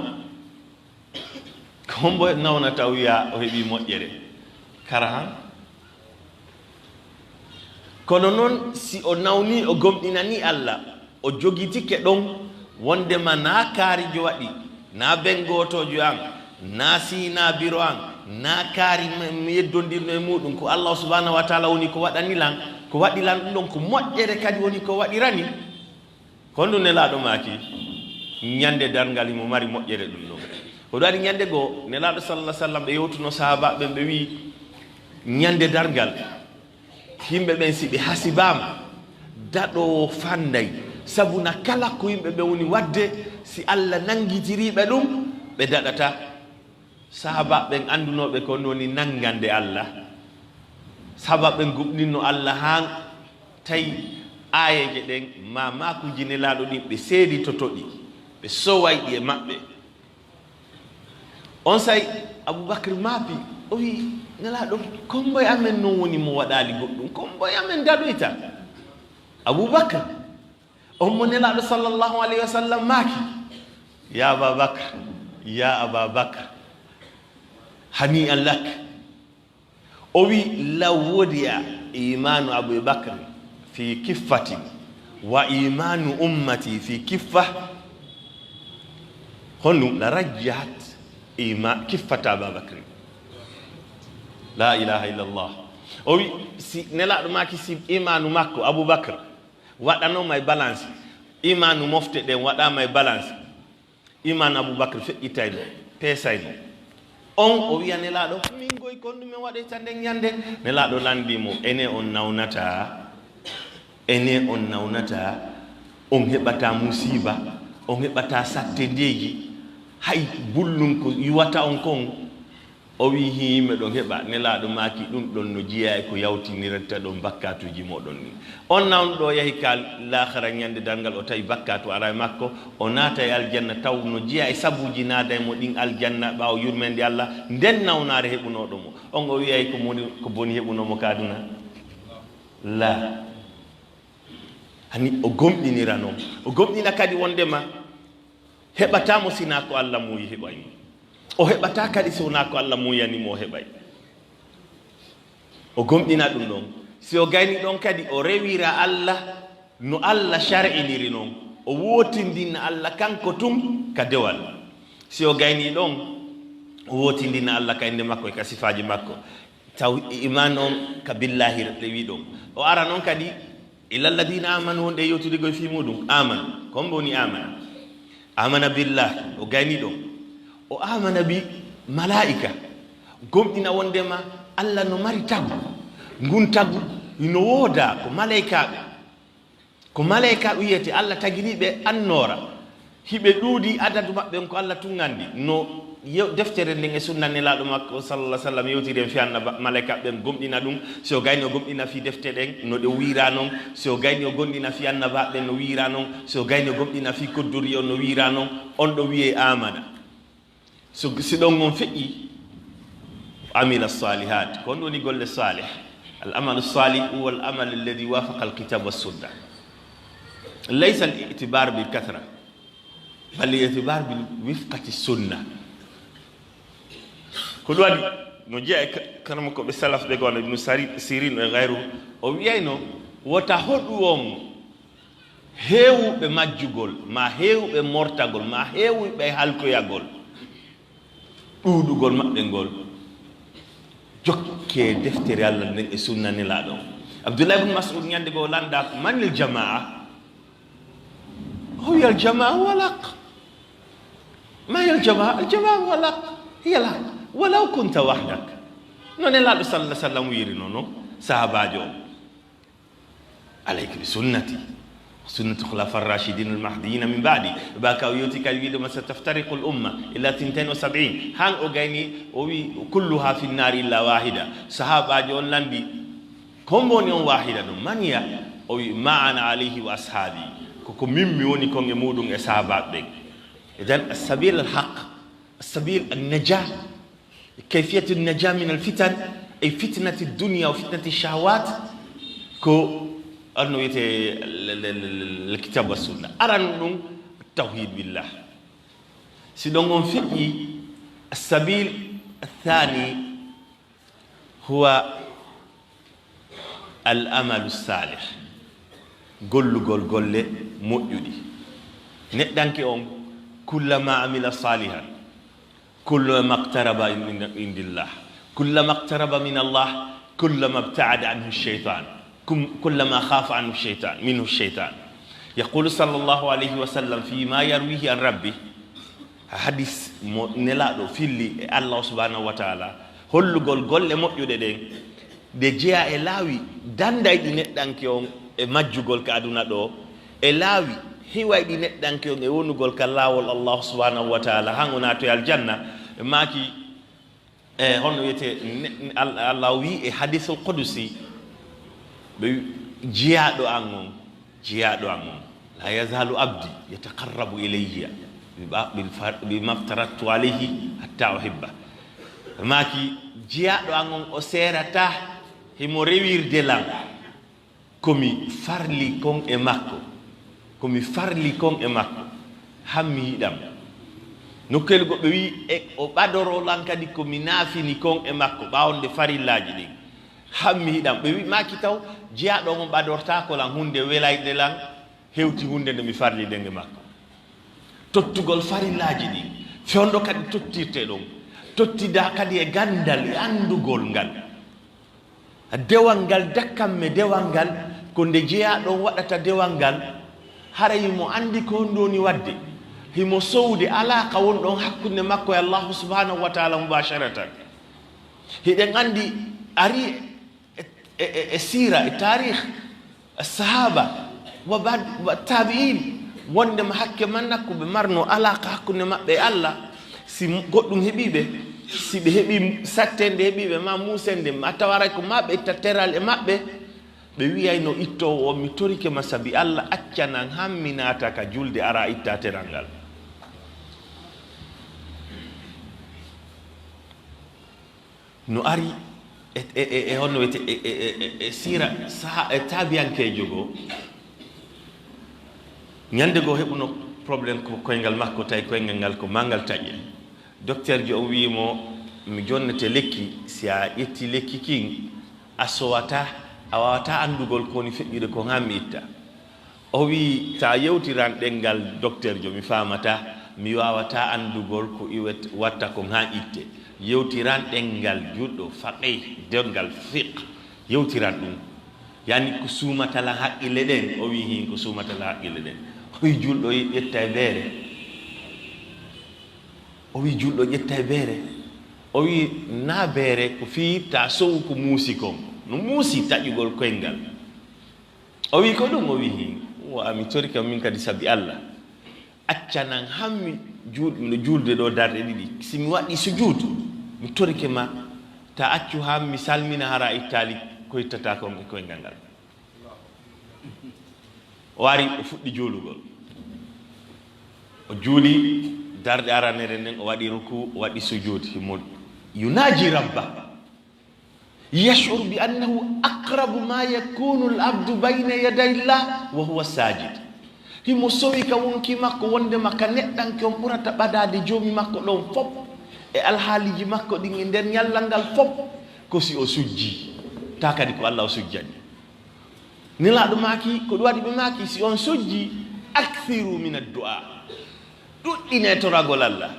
Ko hombo nawna taw wiya o heɓi moƴƴere? Karahan. Kono non, si o nawni, o gomɗinani Allah, o jogitike ɗon wondema na kaarijo waɗi, na ben gootojo an, na sina biro an, na kaari mi, mi yeddondirno e muuɗum, ko Allah subhanahu wa taala woni ko waɗani lan, ko waɗi lan ɗum ɗon ko moƴƴere kadi woni ko waɗirani. Ko honɗum Nelaaɗo maaki? Ñande darngal himo mari moƴƴere ɗum ɗon. Ko ɗum waɗi ñande goo, Nelaaɗo sallallahu alaihi wasallam ɓe yewtuno sahaabaaɓe ɓen, ɓe wi'i, ñande darngal, yimɓe ɓen si ɓe hasibaama, daɗoowo fanday, sabu na kala ko yimɓe ɓen woni waɗde, si Allah nangitirii ɓe ɗum, ɓe daɗata. Sahaabaaɓe ɓen anndunooɓe ko honɗum woni nanngande Allah. Sahaabaaɓe ɓen gomɗinno Allah haa tawi aayeeje ɗen, ma maakuuji Nelaaɗo ɗin, ɓe seeditoto ɗi, ɓe soway ɗi e maɓɓe. Onsay Abubakr maapi, O wi, Nelaaɗo, komboy amen non woni mo waɗaali goɗɗum, komboy amen daɗoyta. Abubakar, on mo Nelaaɗo sallallahu alayhi wa sallam maaki, "Ya Aba Bakr, ya Aba Bakr, hani an lak." O wi, "Law wudi'a imanu Abi Bakr fi kiffatin wa imanu ummati fi kiffa, honɗum la rajjahat ima kiffata Aba Bakr." La ilaha illallah. O wi, si Nelaaɗo maaki, si imanu makko Abubakar waɗanoma e balance, imanu mofte ɗen waɗama e balance, iman Abubakar feƴƴitayno, peesayno. On o wiya Nelaaɗo, "Min goy kon ɗumen waɗoyta nden ñande?" Nelaaɗo lanndii mo, "Ene on nawnataa, ene on nawnataa, on heɓataa musiiba, on heɓataa sattendeeji, hay bullun ko yuwata on kon." O wi, "Hii, meɗon heɓa." Nelaaɗo maaki, "Ɗum ɗon no jeyaa e ko yawtinirta ɗon bakkaatuuji mooɗon ɗin." On nawnuɗo yahi ka laakhara ñande darngal, o tawi bakkaatu ara e makko, o naata e aljanna, taw no jeyaa e sabuuji naada e mo ɗin aljanna ɓaawo yurmeende Allah, nden nawnaare heɓunooɗo mo. On o wiyay ko moni, ko boni heɓunoo mo ka aduna? Laa. Hani o gomɗinira non. O gomɗina kadi wondema heɓataa mo sinaa ko Allah muuyi heɓay mo. O heɓataa kadi so wonaa ko Allah muuyani mo o heɓay. O gomɗina ɗum ɗon. Si o gayni ɗon kadi, o rewira Allah no Allah shar'iniri non. O wootindina Allah kanko tun ka dewal. Si o gayni ɗon, o wootindina Allah ka innde makko e ka sifaaji makko. Taw iman on ka billahi rewi ɗon. O ara non kadi ila alladina amanu, wonde yewtude goy fi muɗum. Amanu, ko hombo woni amana? Amana billahi, o gayni ɗon. O amana bi malaika, gomɗina wondema Allah no mari tagu. Ngun tagu no wooda, ko malaikaaɓe. Ko malaikaaɓe wiyete Allah tagini ɓe annoora. Hiɓe ɗuuɗi, adadu maɓɓe on ko Allah tun anndi. No yew-, deftere nden e sunna Nelaaɗo makko sallallahu alaihi wasallam yewtiri en fi annaba-, malaikaaɓe ɓen, gomɗina ɗum. Si o gayni o gomɗina fi defte ɗen no ɗe wiira non. Si o gayni o gomɗina fi annabaaɓe ɓen no wiira non. Si o gayni o gomɗina fi kodduri on no wiira non. On ɗo wiyee amana. So, si ɗon on feƴƴi, amila salihat, ko on woni golle salih. Al amalu salih huwa al amal alladhi wafaqa al kitab was sunna. Laysa al i'tibar bil kathra, bal al i'tibar bil wifqati sunna. Ko ɗum waɗi, no jeyaa e ka-, karamokooɓe salaf ɓe, ko wano Ibnu Sari-, Sirin e gayru, o wiyayno, wota hoɗu on heewuɓe majjugol, ma heewuɓe mortagol, ma heewuɓe halkoyagol, ɗuuɗugol maɓɓe ngol, jokke deftere Allah nden e sunna Nelaaɗo on. Abdullah ibn Mas'ud ñande goo lanndaa ko, "Manil jamaa?" O wi, "Al jamaa huwa al haq." "Ma hiya al jamaa?" "Al jamaa huwa al haq. Hiya al haq. Walaw kunta wahdak." No Nelaaɗo sallallahu alaihi wasallam wiiri noon, sahaabaajo on. "Alayka bi sunnati, sunnati khulafa rashidin al mahdiyina min ba'di." Ɓe ɓa ka o yewti kadi wiide ma, "Sataftariqu al umma ila thintain wa sab'in." Han o gayni, o wi, "Kulluha fi nnari illa wahida." Sahaabaajo on lanndi, "Ko hombo woni on wahida ɗum? Man hiya?" O wi, "Ma ana alayhi wa ashabi." Ko ko min mi woni kon e muɗum e sahaabaaɓe ɓen. Idan as-sabil al haq, as-sabil an najah. Kayfiyatu najah min al fitan, ay fitnati dunya wa fitnati shahawat, ko arno wiyete le, le, le, le, le kitab wa sunna. Aran ɗum tawhid billah. Si ɗon on feƴƴi, sabil thani huwa al amalu salih, gollugol golle moƴƴuɗi. Neɗɗanke on, kullama amila salihan, kullama iqtaraba min indillah, kullama iqtaraba min Allah, kullama ibtaada anhu shaytan, kum-, kullama khafa anhu shaytan, minhu shaytan. Yaqulu sallallahu alayhi wa sallam fi ma yarwihi an rabbi, hadis mo Nelaaɗo filli e Allah subhanahu wa ta'ala, hollugol golle moƴƴuɗe ɗen, ɗe jeya e laawi dandayɗi neɗɗanke on e majjugol ka aduna ɗo, e laawi hiwayɗi neɗɗanke on e wonugol ka laawol Allah subhanahu wa ta'ala, han o naatoya aljanna. Ɓe maaki, e, honno wiyete, ne-, Al-, Allah wi e hadisul qudusi, ɓe wi, jiyaaɗo an on, jiyaaɗo an on, "La yazalu abdi yataqarrabu ilayya bi ba-, bil far-, bima aftaradtu alayhi hatta uhibba." Maaki, jiyaaɗo an on o seerataa himo rewirde lan. Ko mi farli kon e makko. Ko mi farli kon e makko. Hammi yiɗam. Nokkeeli goɗɗo wi'i, e o ɓadoro lan kadi ko mi naafini kon e makko, ɓaawo nde farillaaji ɗin. Hammi yiɗam. Ɓe wi'i, maaki taw, jiyaaɗo on ɓadortaako lan huunde welayɗe lan, hewti huunde nde mi farli ɗen e makko. Tottugol farillaaji ɗin, fewndo kadi tottirte ɗon. Tottidaa kadi e ganndal, e anndugol ngal. Dewal ngal, dakkamme dewal ngal, ko nde jeyaaɗo on waɗata dewal ngal, haray himo anndi ko honɗun woni waɗde. Himo sowde alaaka wonɗon hakkunde makko e Allaahu subhaanahu wa taala mubasharatan. Hiɗen anndi ari e, e, e, e siira, e taarih, sahaba, wa ba'd, wa tabi'in, wondema hakke manna ko ɓe marno alaaka hakkunde maɓɓe e Allah, si goɗɗum heɓi ɓe, si ɓe heɓi sattende heɓi ɓe, ma muusende, ma tawaray ko ma ɓe itta teral e maɓɓe, ɓe wi'ayno ittoowo on, "Mi torike ma sabi Allah, accanan han mi naata ka julde, ara itta teral ngal." No ari e, e, e, e honno wiyete, e, e, e, e, e siira saha-, e taabiyankeejo goo. Ñannde goo heɓuno problème ko koyngal makko, tawi koyngal ngal ko maa ngal taƴe. Dokteerjo on wi'i mo, "Mi jonnete lekki, si a ƴetti lekki kin, a sowataa, a waawataa anndugol ko woni feƴƴude kon haa mi itta." O wi'i, "Taa yewtiran ɗenngal dokteerjo, mi faamataa, mi waawataa anndugol ko iwet-, watta kon haa itte. Yewtiran ɗenngal juulɗo faqih, ɗenngal fiqh. Yewtiran ɗum. Yani ko suumata lan haqqille ɗen." O wi'i, "Hin ko suumata lan haqqille ɗen." O wi'i, "Juulɗo ƴetta e beere." O wi'i, "Juulɗo ƴetta e beere." O wi'i, "Naa beere, ko fii taa sowu ko muusi kon. No muusi taƴugol koyngal." O wi'i, "Ko ɗum?" O wi'i, "Hin, wa mi torike ma min kadi sabi Allah. Accanan han mi juul-, no juulde ɗoo darɗe ɗiɗi. Si mi waɗi sujuudu, mi torike ma, taa accu han mi salmina hara ittaali ko ittataa kon e koyngal ngal." O ari, o fuɗɗi juulugol. O juuli darɗe aranere nden, o waɗi ruku, o waɗi sujuud. Himo yunaaji rabba. Yash'ur bi annahu aqrabu ma yakunu al-abdu bayna yaday Allah wa huwa sajid. Himo sowi ka wonki makko wondema ka neɗɗanke on ɓurata ɓadaade Joomi makko ɗon fop e alhaaliiji makko ɗin e nder ñallal ngal fop ko si o sujji. Taa kadi ko Allah o sujjani. Nelaaɗo maaki, ko ɗum waɗi ɓe maaki, si on sujji, akthiru min ad-du'a. Ɗuɗɗinee toragol Allah.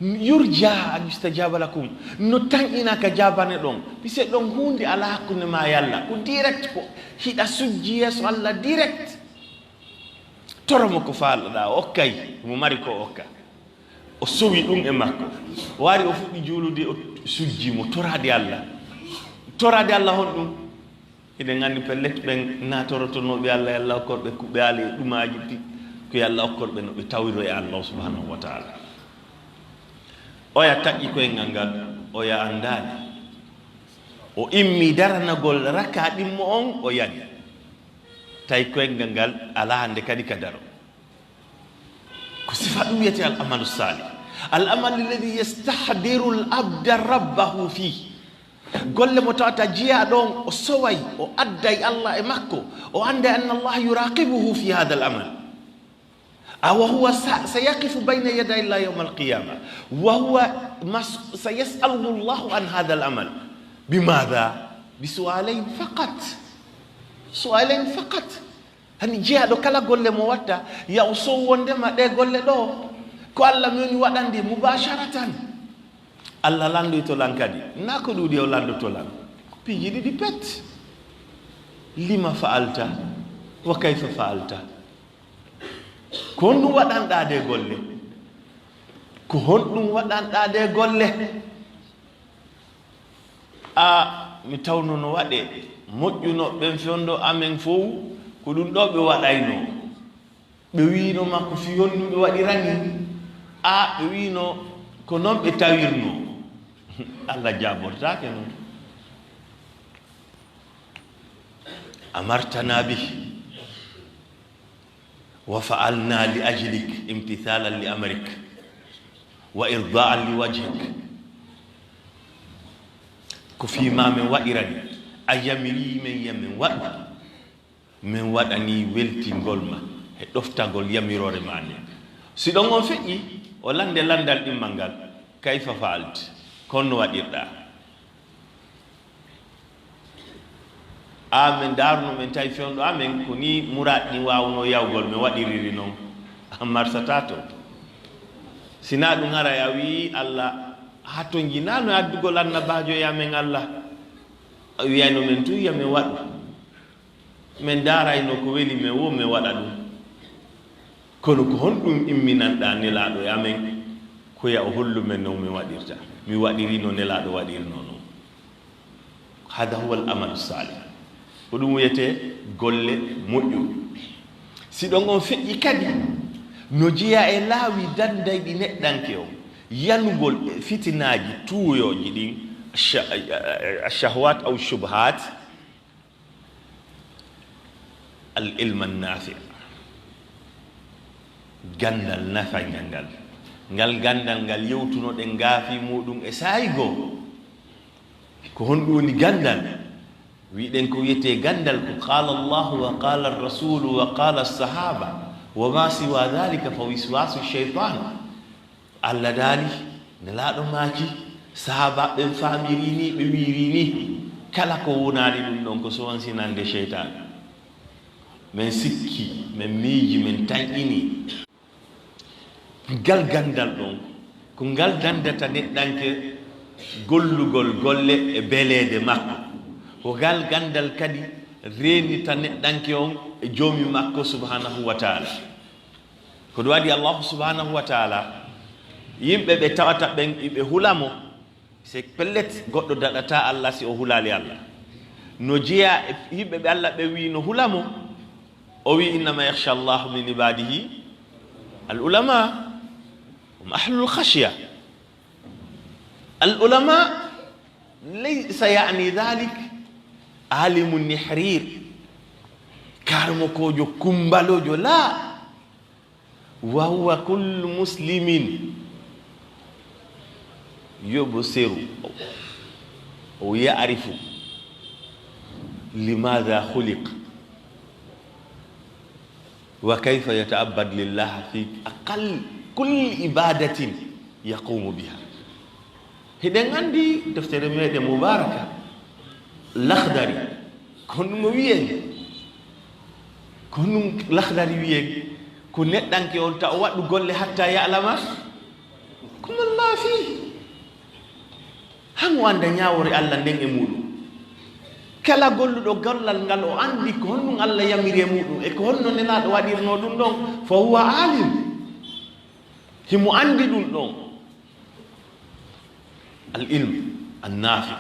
Yurja an yustajaba lakum. No tanƴinaa ka jaabane ɗon. Pise ɗon huunde alaa hakkunde maa e Allah. Ko direct ko hiɗa sujji yeeso Allah direct. Toro mo ko faalaɗaa, o okkay. Mo mari ko okka. O sowi ɗum e makko. O ari o fuɗɗi juulude, o sujji mo toraade Allah. Toraade Allah honɗum? Hiɗen anndi pellet ɓen natorotonooɓe Allah, yo Allah okkor ɓe kuɓe aali e ɗumaaji ɗi, ko yo Allah okkor ɓe no ɓe tawiro e Allah subhanahu wa ta'ala. Oya taƴƴi koyngal ngal, oya anndaali. O immi daranagol raka ɗimmo on, o yani. Tawi koyngal ngal alaa hannde kadi ka daro. Ko sifa ɗum wiyetee al amalu salih. Al amalu alladhi yastahdiru al abda rabbahu fih. Golle mo tawata jiyaaɗo on, o soway, o adday Allah e makko, o annday anna Allah yuraqibuhu fi hadha al amal. A wa huwa sa-, sayaqifu bayna yaday Allah yawm al qiyama. Wa huwa mas-, sayas'aluhu Allah an hadha al amal. Bimadha? Bi su'alayn faqat. Su'alayn faqat. Hani jiyaaɗo kala golle mo watta, ya o sow wondema ɗee golle ɗoo, ko Allah mi woni waɗande mubasharatan. Allah lanndoyto lan kadi, naa ko ɗuuɗi o lanndoto lan. Piiji ɗiɗi pet. Lima fa'alta, wa kayfa fa'alta. Ko honɗum waɗanɗaa ɗee golle? Ko honɗum waɗanɗaa ɗee golle? A, mi tawno no waɗee, moƴƴunooɓe ɓen fewndo amen fow, ko ɗum ɗoo ɓe waɗaynoo. Ɓe wi'ino ma ko fii honɗum ɓe waɗirani, a, ɓe wi'ino ko non ɓe tawirnoo. Allah jaabortaake non. Amartana bih. Wa fa'alna li ajlik imtithalan li amrik wa irda'an li wajhik. Ko fii maa men waɗirani, a yamirii men yo men waɗu. Men waɗanii weltingol ma e ɗoftagol yamiroore maa nden. Si ɗon on feƴƴii, o lannde lanndal ɗimmal ngal, kayfa fa'alt? Ko honno waɗirɗaa? Aa, men ndaarno, men tawi fewndo amen, ko nii muraad ɗin waawnoo yawgol, men waɗiriri non. A marsataa ton. Si naa ɗun haray a wi'ii Alla, haa to njinaano e addugol annabaajo e amen Alla. A wi'ayno men tun, yo men waɗu. Men ndaarayno ko weli men woo, men waɗa ɗun. Kono ko honɗun imminanɗaa Nelaaɗo e amen? Ko yo o hollu men no men waɗirta. Mi waɗirii no Nelaaɗo waɗirnoo non. Hada huwa al amalu salih. Ko ɗun wi'etee golle moƴƴuɗe. Si ɗon on feƴƴi kadi, no jeyaa e laawi danndayɗi neɗɗanke on, yanugol e fitinaaji tuuyooji ɗin, sha-, shahwat aw shubhat, al ilma nafi, ganndal nafayngal ngal. Ngal ganndal ngal yewtunoɗen ngaafi muɗum e saa'i goo. Ko honɗum woni ganndal? Wi'ɗen ko wi'etee ganndal ko qala Allahu wa qala rasulu wa qala sahaba, wa ma siwa dhalika fa wiswasu shaytan. Alla daali, Nelaaɗo maaki, sahaabaaɓe ɓen faamirii nii, ɓe wi'irii nii. Kala ko wonaali ɗun ɗon ko suwansinande seytaane. Men sikki, men miiji, men tanƴini. Ngal ganndal ɗon, ko ngal danndata neɗɗanke gollugol golle e beleede makko. Ko ngal ganndal kadi reenita neɗɗanke on e Joomi makko subhanahu wa taala. Ko ɗum waɗi Allahu subhanahu wa taala, yimɓe ɓe tawata ɓen iɓe hula mo, c'est pellet goɗɗo daɗataa Alla si o hulaali Alla. No jeyaa e yimɓe ɓe Alla ɓe wi'i no hula mo, o wi'i, "Innama yakhsha Allaha min ibadihi al ulama, hum ahlul khashya." Al ulama laysa ya'ni dhalik alimun nihrir, karamokoojo kumbalojo, laa. Wa huwa kullu muslimin yubsiru aw ya'rifu limadha khuliq wa kayfa yata'abbad lillah fi aqall kulli ibadatin yaqumu biha. Hiɗen anndi deftere meɗen Mubaraka, Lakhdari, ko honɗum o wi'en? Ko honɗum Lakhdari wi'en? Ko neɗɗanke on ta o waɗu golle hatta ya'lama hukma Allah fi. Haa mo annda ñaawoore Allah nden e muɗum. Kala golluɗo gollal ngal o anndi ko honɗum Allah yamiri e muɗum e ko honno Nelaaɗo waɗirnoo ɗum ɗon, fa huwa alim. Himo anndi ɗum ɗon. Al ilm an nafi.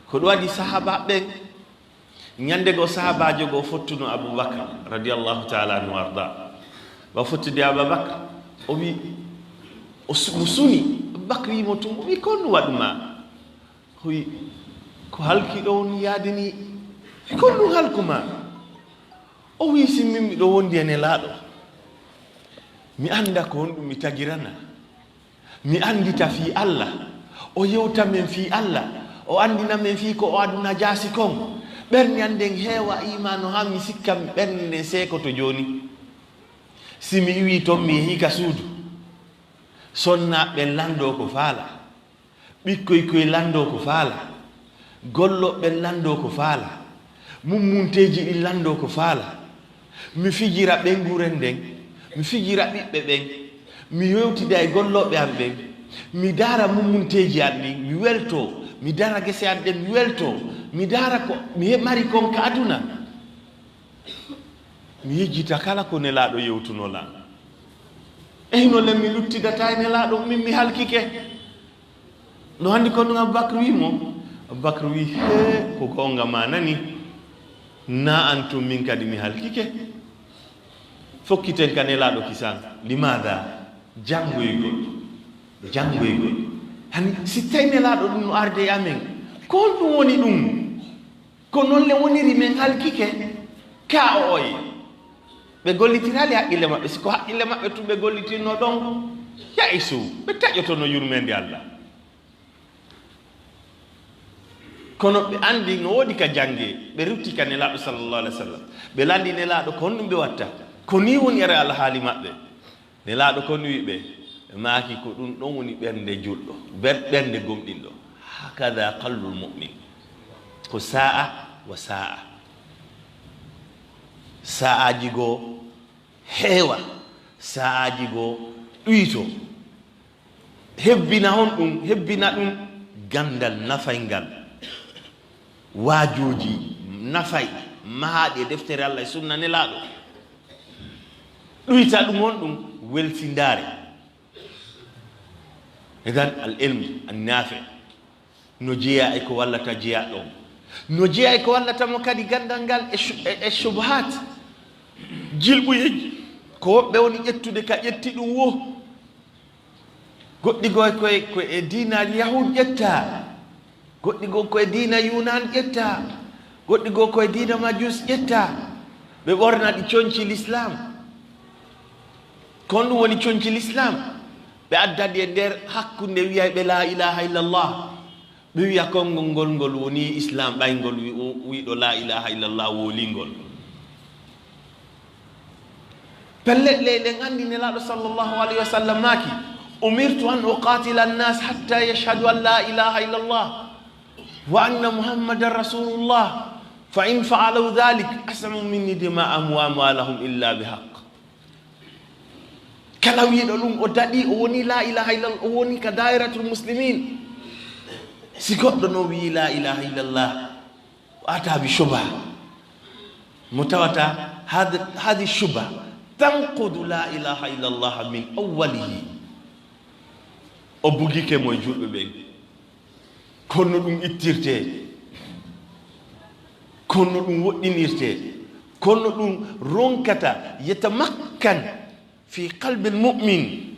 Ko ɗum waɗi sahaabaaɓe ɓen, ñannde goo sahaabaajo goo fottuno Abubakar radiyallahu taala anhu warda. Ɓa fottude Ababakar, o wi, o su-, mo suni. Abubakar wi mo tun, o wi, "Ko honɗum waɗu ma?" O wi, "Ko halki ɗo woni yaade ni." "Ko honɗum halku ma?" O wi, "Si min miɗo wondi e Nelaaɗo, mi annda ko honɗum mi tagirana. Mi anndita fii Allah, o yewta men fii Allah, o anndina men fii ko o aduna jaasi kon. Ɓernde an nden heewa iimaanu haa mi sikka ɓernde nden seekoto jooni. Si mi iwii ton, mi yehii ka suudu, sonnaaɓe ɓen lanndoo ko faala, ɓikkoy koy lanndoo ko faala, gollooɓe ɓen lanndoo ko faala, mummunteeji ɗin lanndoo ko faala. Mi fijira ɓeynguure nden, mi fijira ɓiɓɓe ɓen, mi yewtida e gollooɓe an ɓen, mi daara mummunteeji an ɗin, mi weltoo, mi daara gese an ɗen, mi weltoo, mi daara ko mi he-, mari kon ka aduna. Mi yejjita kala ko Nelaaɗo yewtunoo lan. E hino len mi luttidataa e Nelaaɗo, min mi halkike." No anndi ko ɗum Abubakar wi mo? Abubakar wi, "Hee, ko goonga maa nani. Naa an tun min kadi mi halkike." Fokkiten ka Nelaaɗo kisan. Limaada? Janngoygol. Janngoygol. Hani, si tawi Nelaaɗo ɗum no arde e amen, ko honɗum woni ɗum? Ko non le woniri men halkike. Ka o oye. Ɓe gollitiraali haqqille maɓɓe. Si ko haqqille maɓɓe tun ɓe gollitirno ɗon, ya'isu, ɓe taƴotono yurmeende Allah. Kono ɓe anndi no woodi ka jannge, ɓe rutti ka Nelaaɗo sallallahu alaihi wasallam. Ɓe lanndi Nelaaɗo ko honɗum ɓe watta. Ko nii woni ere alhaali maɓɓe. Nelaaɗo ko nii wi'i ɓe, ɓe maaki ko ɗum ɗon woni ɓernde julɗo, ɓer-, ɓernde gomɗinɗo. Hakada qalbul mu'min. Ko sa'a wa sa'a. Sa'aaji goo heewa, sa'aaji goo ɗuyto. Hebbina honɗum, hebbina ɗum ganndal nafayngal, waajuuji nafay, mahaaɗi e deftere Allah e sunna Nelaaɗo. Ɗuyta ɗum honɗum, welsindaare. Idan al ilm an nafi no jeyaa e ko wallata jeyaaɗo on. No jeyaa e ko wallata mo kadi ganndal ngal e shu-, e, e shubuhat. Jilɓuyeeji. Ko woɓɓe woni ƴettude ka ƴetti ɗum wo. Goɗɗi goo ko e, ko e diina Yahuud ƴetta. Goɗɗi goo ko e diina Yunaan ƴetta. Goɗɗi goo ko e diina Majuus ƴetta. Ɓe ɓorna ɗi conci Lislaam. Ko honɗum woni conci Lislaam? Ɓe adda ɗi e nder hakkunde wiyayɓe laa ilaaha illallah. Ɓe wi'a konngol ngol, ngol woni Islaam, ɓay ngol wi-, wi'uɗo laa ilaaha illallah woolingol. Pellet, le-, eɗen anndi Nelaaɗo sallallahu alayhi wa sallam maaki, "Umirtu an uqatila annas hatta yashhadu an la ilaha illallah wa anna Muhammadan rasulullah. Fa in fa'alu dhalik, asamu minni dima'ahum wa amwalahum illa bi haqq." Kala wi'uɗo ɗum o daɗi, o woni la ilaha illallah, o woni ka dairatul muslimin. Si goɗɗo no wi'i la ilaha illallah, o ata bi shubha. Mo tawata had-, hadi shubha tanqudu la ilaha illallah min awwalihi. O bugike mo e julɓe ɓen. Kono ɗum ittirte, kono ɗum woɗɗinirte, kono ɗum ronkata yetamakkan fi qalbil mu'min.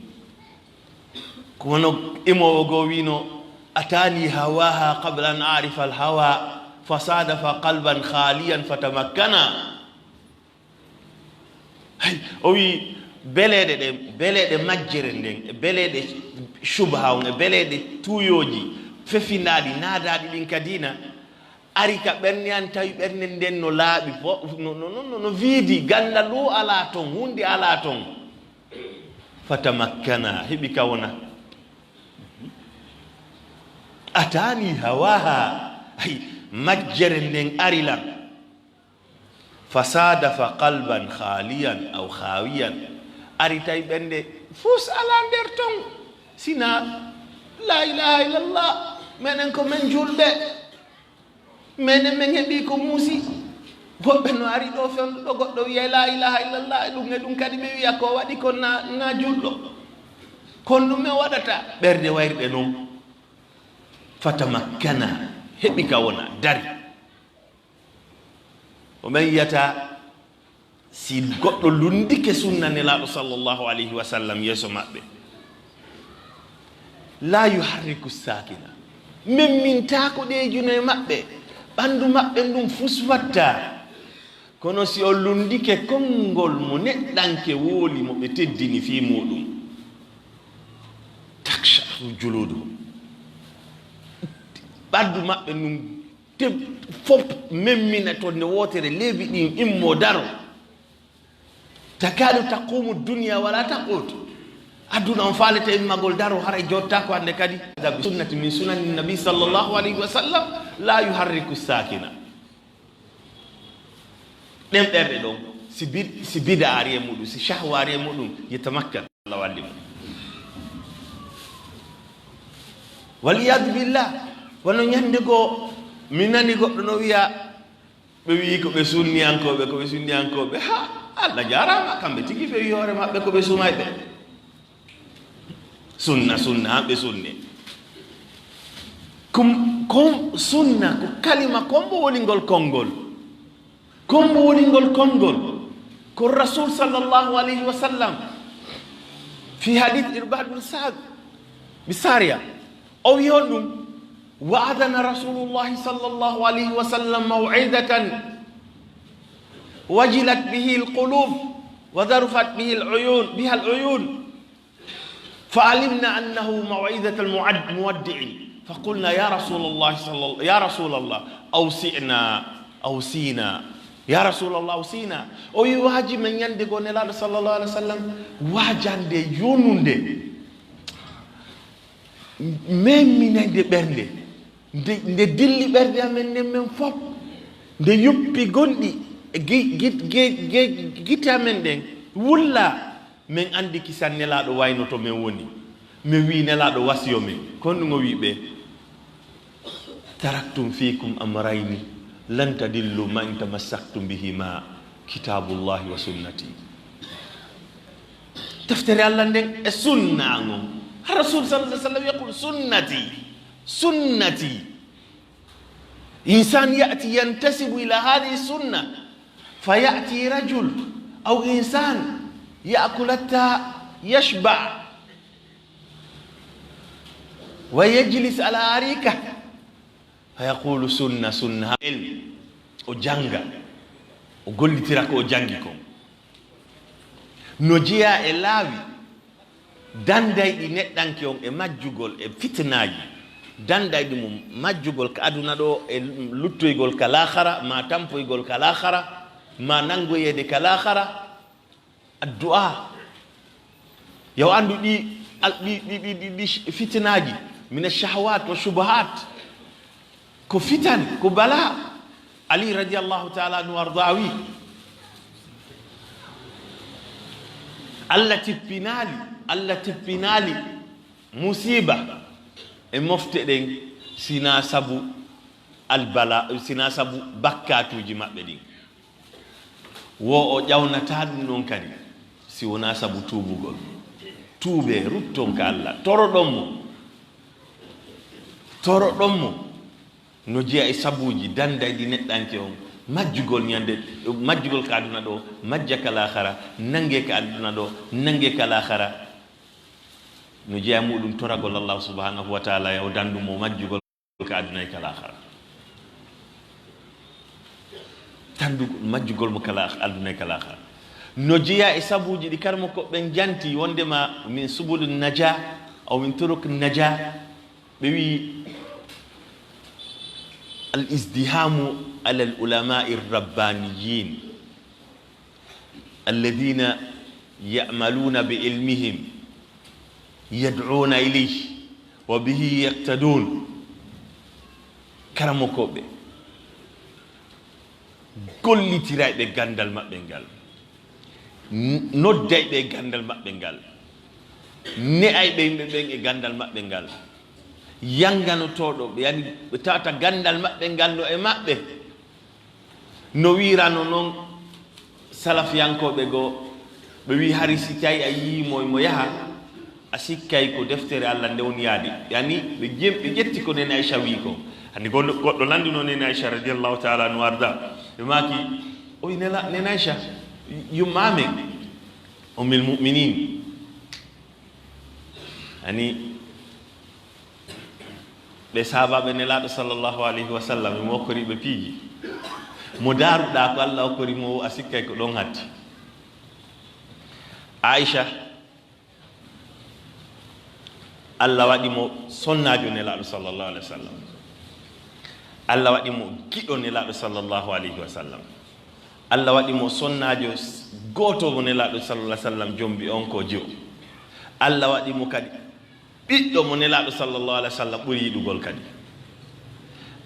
Kono imoowo goo wiino, "Atani hawaha qabla an arifa al hawa, fasadafa qalban khaliyan fatamakkana." Hay, o wi'i, beleeɗe ɗen, beleeɗe majjere nden, e beleeɗe shubha on, e beleeɗe tuuyooji fefinaaɗi, naadaaɗi ɗin ka diina, ari ka ɓernde an, tawi ɓernde nden no laaɓi, fo-, no, no, no, no, no viidi, ganndal wo alaa ton, huunde alaa ton. Fatamakkana, heɓi ka wona. Atani hawaha, hay, majjere nden ari lan. Fasadafa qalban khaliyan aw khawiyan. Ari tawi ɓernde fus alaa nder ton. Sina la ilaha illallah. Menen ko men julɓe. Menen men heɓi ko muusi. Woɓɓe no ari ɗo fewndo ɗo goɗɗo wi'a la ilaha illallah. E ɗum, e ɗum kadi ɓe wi'a ko waɗi ko na, na julɗo. Kon ɗum men waɗata. Ɓernde wayriɗe non. Fatamakkana. Heɓi ka wona. Dari. O men yiyata si goɗɗo lunndike sunna Nelaaɗo sallallahu alayhi wa sallam yeeso maɓɓe. La yuharriku sakina. Memmintaako ɗe juno e maɓɓe. Ɓanndu maɓɓe ndun fuswatta. Kono si o lunndike konngol mo neɗɗanke wooli mo ɓe teddini fii muuɗum. Takshahu juluduhum. Ɓanndu maɓɓe ndun Te fof memmina to nde wootere, leeɓi ɗin immo daro. Takadu taqumu dunya wala taqut. Aduna on faalete immagol daro, haray jottaako hannde kadi. Hada bi sunnati min sunani nabi sallallahu alayhi wa sallam, la yuharriku sakina. Ɗen ɓerɗe ɗon, si bid-, si bida ari e muɗum, si shahwa ari e muɗum, yetamakkan. Allah walli mo. Waliyadu billah, wano ñande goo, mi nani goɗɗo no wiya, ɓe wi'i ko ɓe sunniyankooɓe, ko ɓe sunniyankooɓe. Ha, Allah jaaraama, kamɓe tigi fewi hoore maɓɓe ko ɓe sumayɓe. Sunna, sunna, ɓe sunni. Kum-, ko sunna, ko kalima, ko mbo woni ngol konngol. Ko mbo woni ngol konngol. Ko Rasul sallallahu alayhi wa sallam fi hadith Irbad bin Sa'd bi Sariya. O wi honɗum? Wa'adana Rasulullahi sallallahu alayhi wa sallam maw'izatan wajilat bihi al-qulub wa dharafat bihi al-uyun, biha al-uyun. فعلمنا أنه موعظة المعد-، مودع. فقلنا يا رسول الله صلى الله، يا رسول الله، أوصنا، أوصنا، يا رسول الله، أوصنا. O wi, waaji men ñande goo, Nelaaɗo sallallahu alaihi wasallam, waajande yonunde, memminande ɓernde, nde, nde dilli ɓernde amen nden men fof, nde yoppi gonɗi e gi-, gi-, gi-, gi-, gite amen ɗen, wulla. Men anndi kisan Nelaaɗo wayno to men woni. Men wi Nelaaɗo wasiyo men. Kono ɗum o wi ɓe, "Taraktum fiikum amrayni lan tadillu ma in tamassaktum bihima, kitabullahi wa sunnati." Deftere Allah nden e sunna ngon. Har Rasul sallallahu alaihi wasallam yaqul, "Sunnati, sunnati." Insan ya'ti yantasibu ila hadhihi sunna, fa ya'ti rajul aw insan ya'kul hatta yashba wa yajlis ala arika, fa yaqulu, "Sunna, sunna." Ilm, o jannga, o gollitira ko o janngi kon. No jeyaa e laawi dandayɗi neɗɗanke on e majjugol e fitinaaji, dandayɗi mum majjugol ka aduna ɗo e luttoygol ka laahara, ma tampoygol ka laahara, ma nanngoyeede ka laahara. Addu'a. Yo anndu ɗi, al-, ɗi, ɗi, ɗi, ɗi, ɗi fitinaaji, mina shahawat wa shubuhat. Ko fitan, ko bala. Ali radiyallahu ta'ala anhu warda wi, Allah tippinaali, Allah tippinaali musiba e mofte ɗen, sina sabu albala, sina sabu bakkatuuji maɓɓe ɗin. Wo o ƴawnataa ɗum ɗon kadi, si wonaa sabu tuubugol. Tuubee, rutton ka Allah, toroɗon mo. Toroɗon mo. No jeya e sabuuji dandayɗi neɗɗanke on, majjugol ñande, majjugol ka aduna ɗo, majja ka laahara, nannge ka aduna ɗo, nannge ka laahara. No jeya muɗum toragol Allah subhanahu wa ta'ala, yo dandu mo majjugol ka aduna e ka laahara. Tandu majjugol mo ka laah-, aduna e ka laahara. No jeya e sabuuji ɗi karmo ko ɓen janti wondema min subulun naja, aw min turuk naja. Ɓe wi, al izdihamu ala al ulamai rabbaniyin alladina yamaluna bi ilmihim yad'una ilayhi wa bihi yaqtadun. Karamokooɓe gollitirayɓe ganndal maɓɓe ngal, n-, noddayɓe e ganndal maɓɓe ngal, ne'ayɓe yimɓe ɓen e ganndal maɓɓe ngal, yannganotooɗo ɓe, yani ɓe tawata ganndal maɓɓe ngal no e maɓɓe. No wiirano non salafiyankooɓe goo, ɓe wi hari si tawi a yii mo, mo yaha, a sikkay ko deftere Allah nde woni yaade. Yani, ɓe jem-, ɓe ƴetti ko Nene Aisha wi ko. Anndi goɗɗo, goɗɗo lanndino Nene Aisha radiyallahu ta'ala anhu warda. Ɓe maaki, o wi Nela-, Nene Aisha, yumma amen, Ummul Mu'minin. Ani, ɓe sahabaaɓe Nelaaɗo sallallahu alayhi wa sallam, mo okkori ɓe piiji. Mo daaruɗaa ko Allah okkori mo, a sikkay ko ɗon hatti. Aisha, Allah waɗi mo sonnaajo Nelaaɗo sallallahu alayhi wa sallam. Allah waɗi mo giɗo Nelaaɗo sallallahu alayhi wa sallam. Allah waɗi mo sonnaajo s-, gooto mo Nelaaɗo sallallahu alayhi wa sallam jombi on ko jiwo. Allah waɗi mo kadi ɓiɗɗo mo Nelaaɗo sallallahu alayhi wa sallam ɓuri yiɗugol kadi.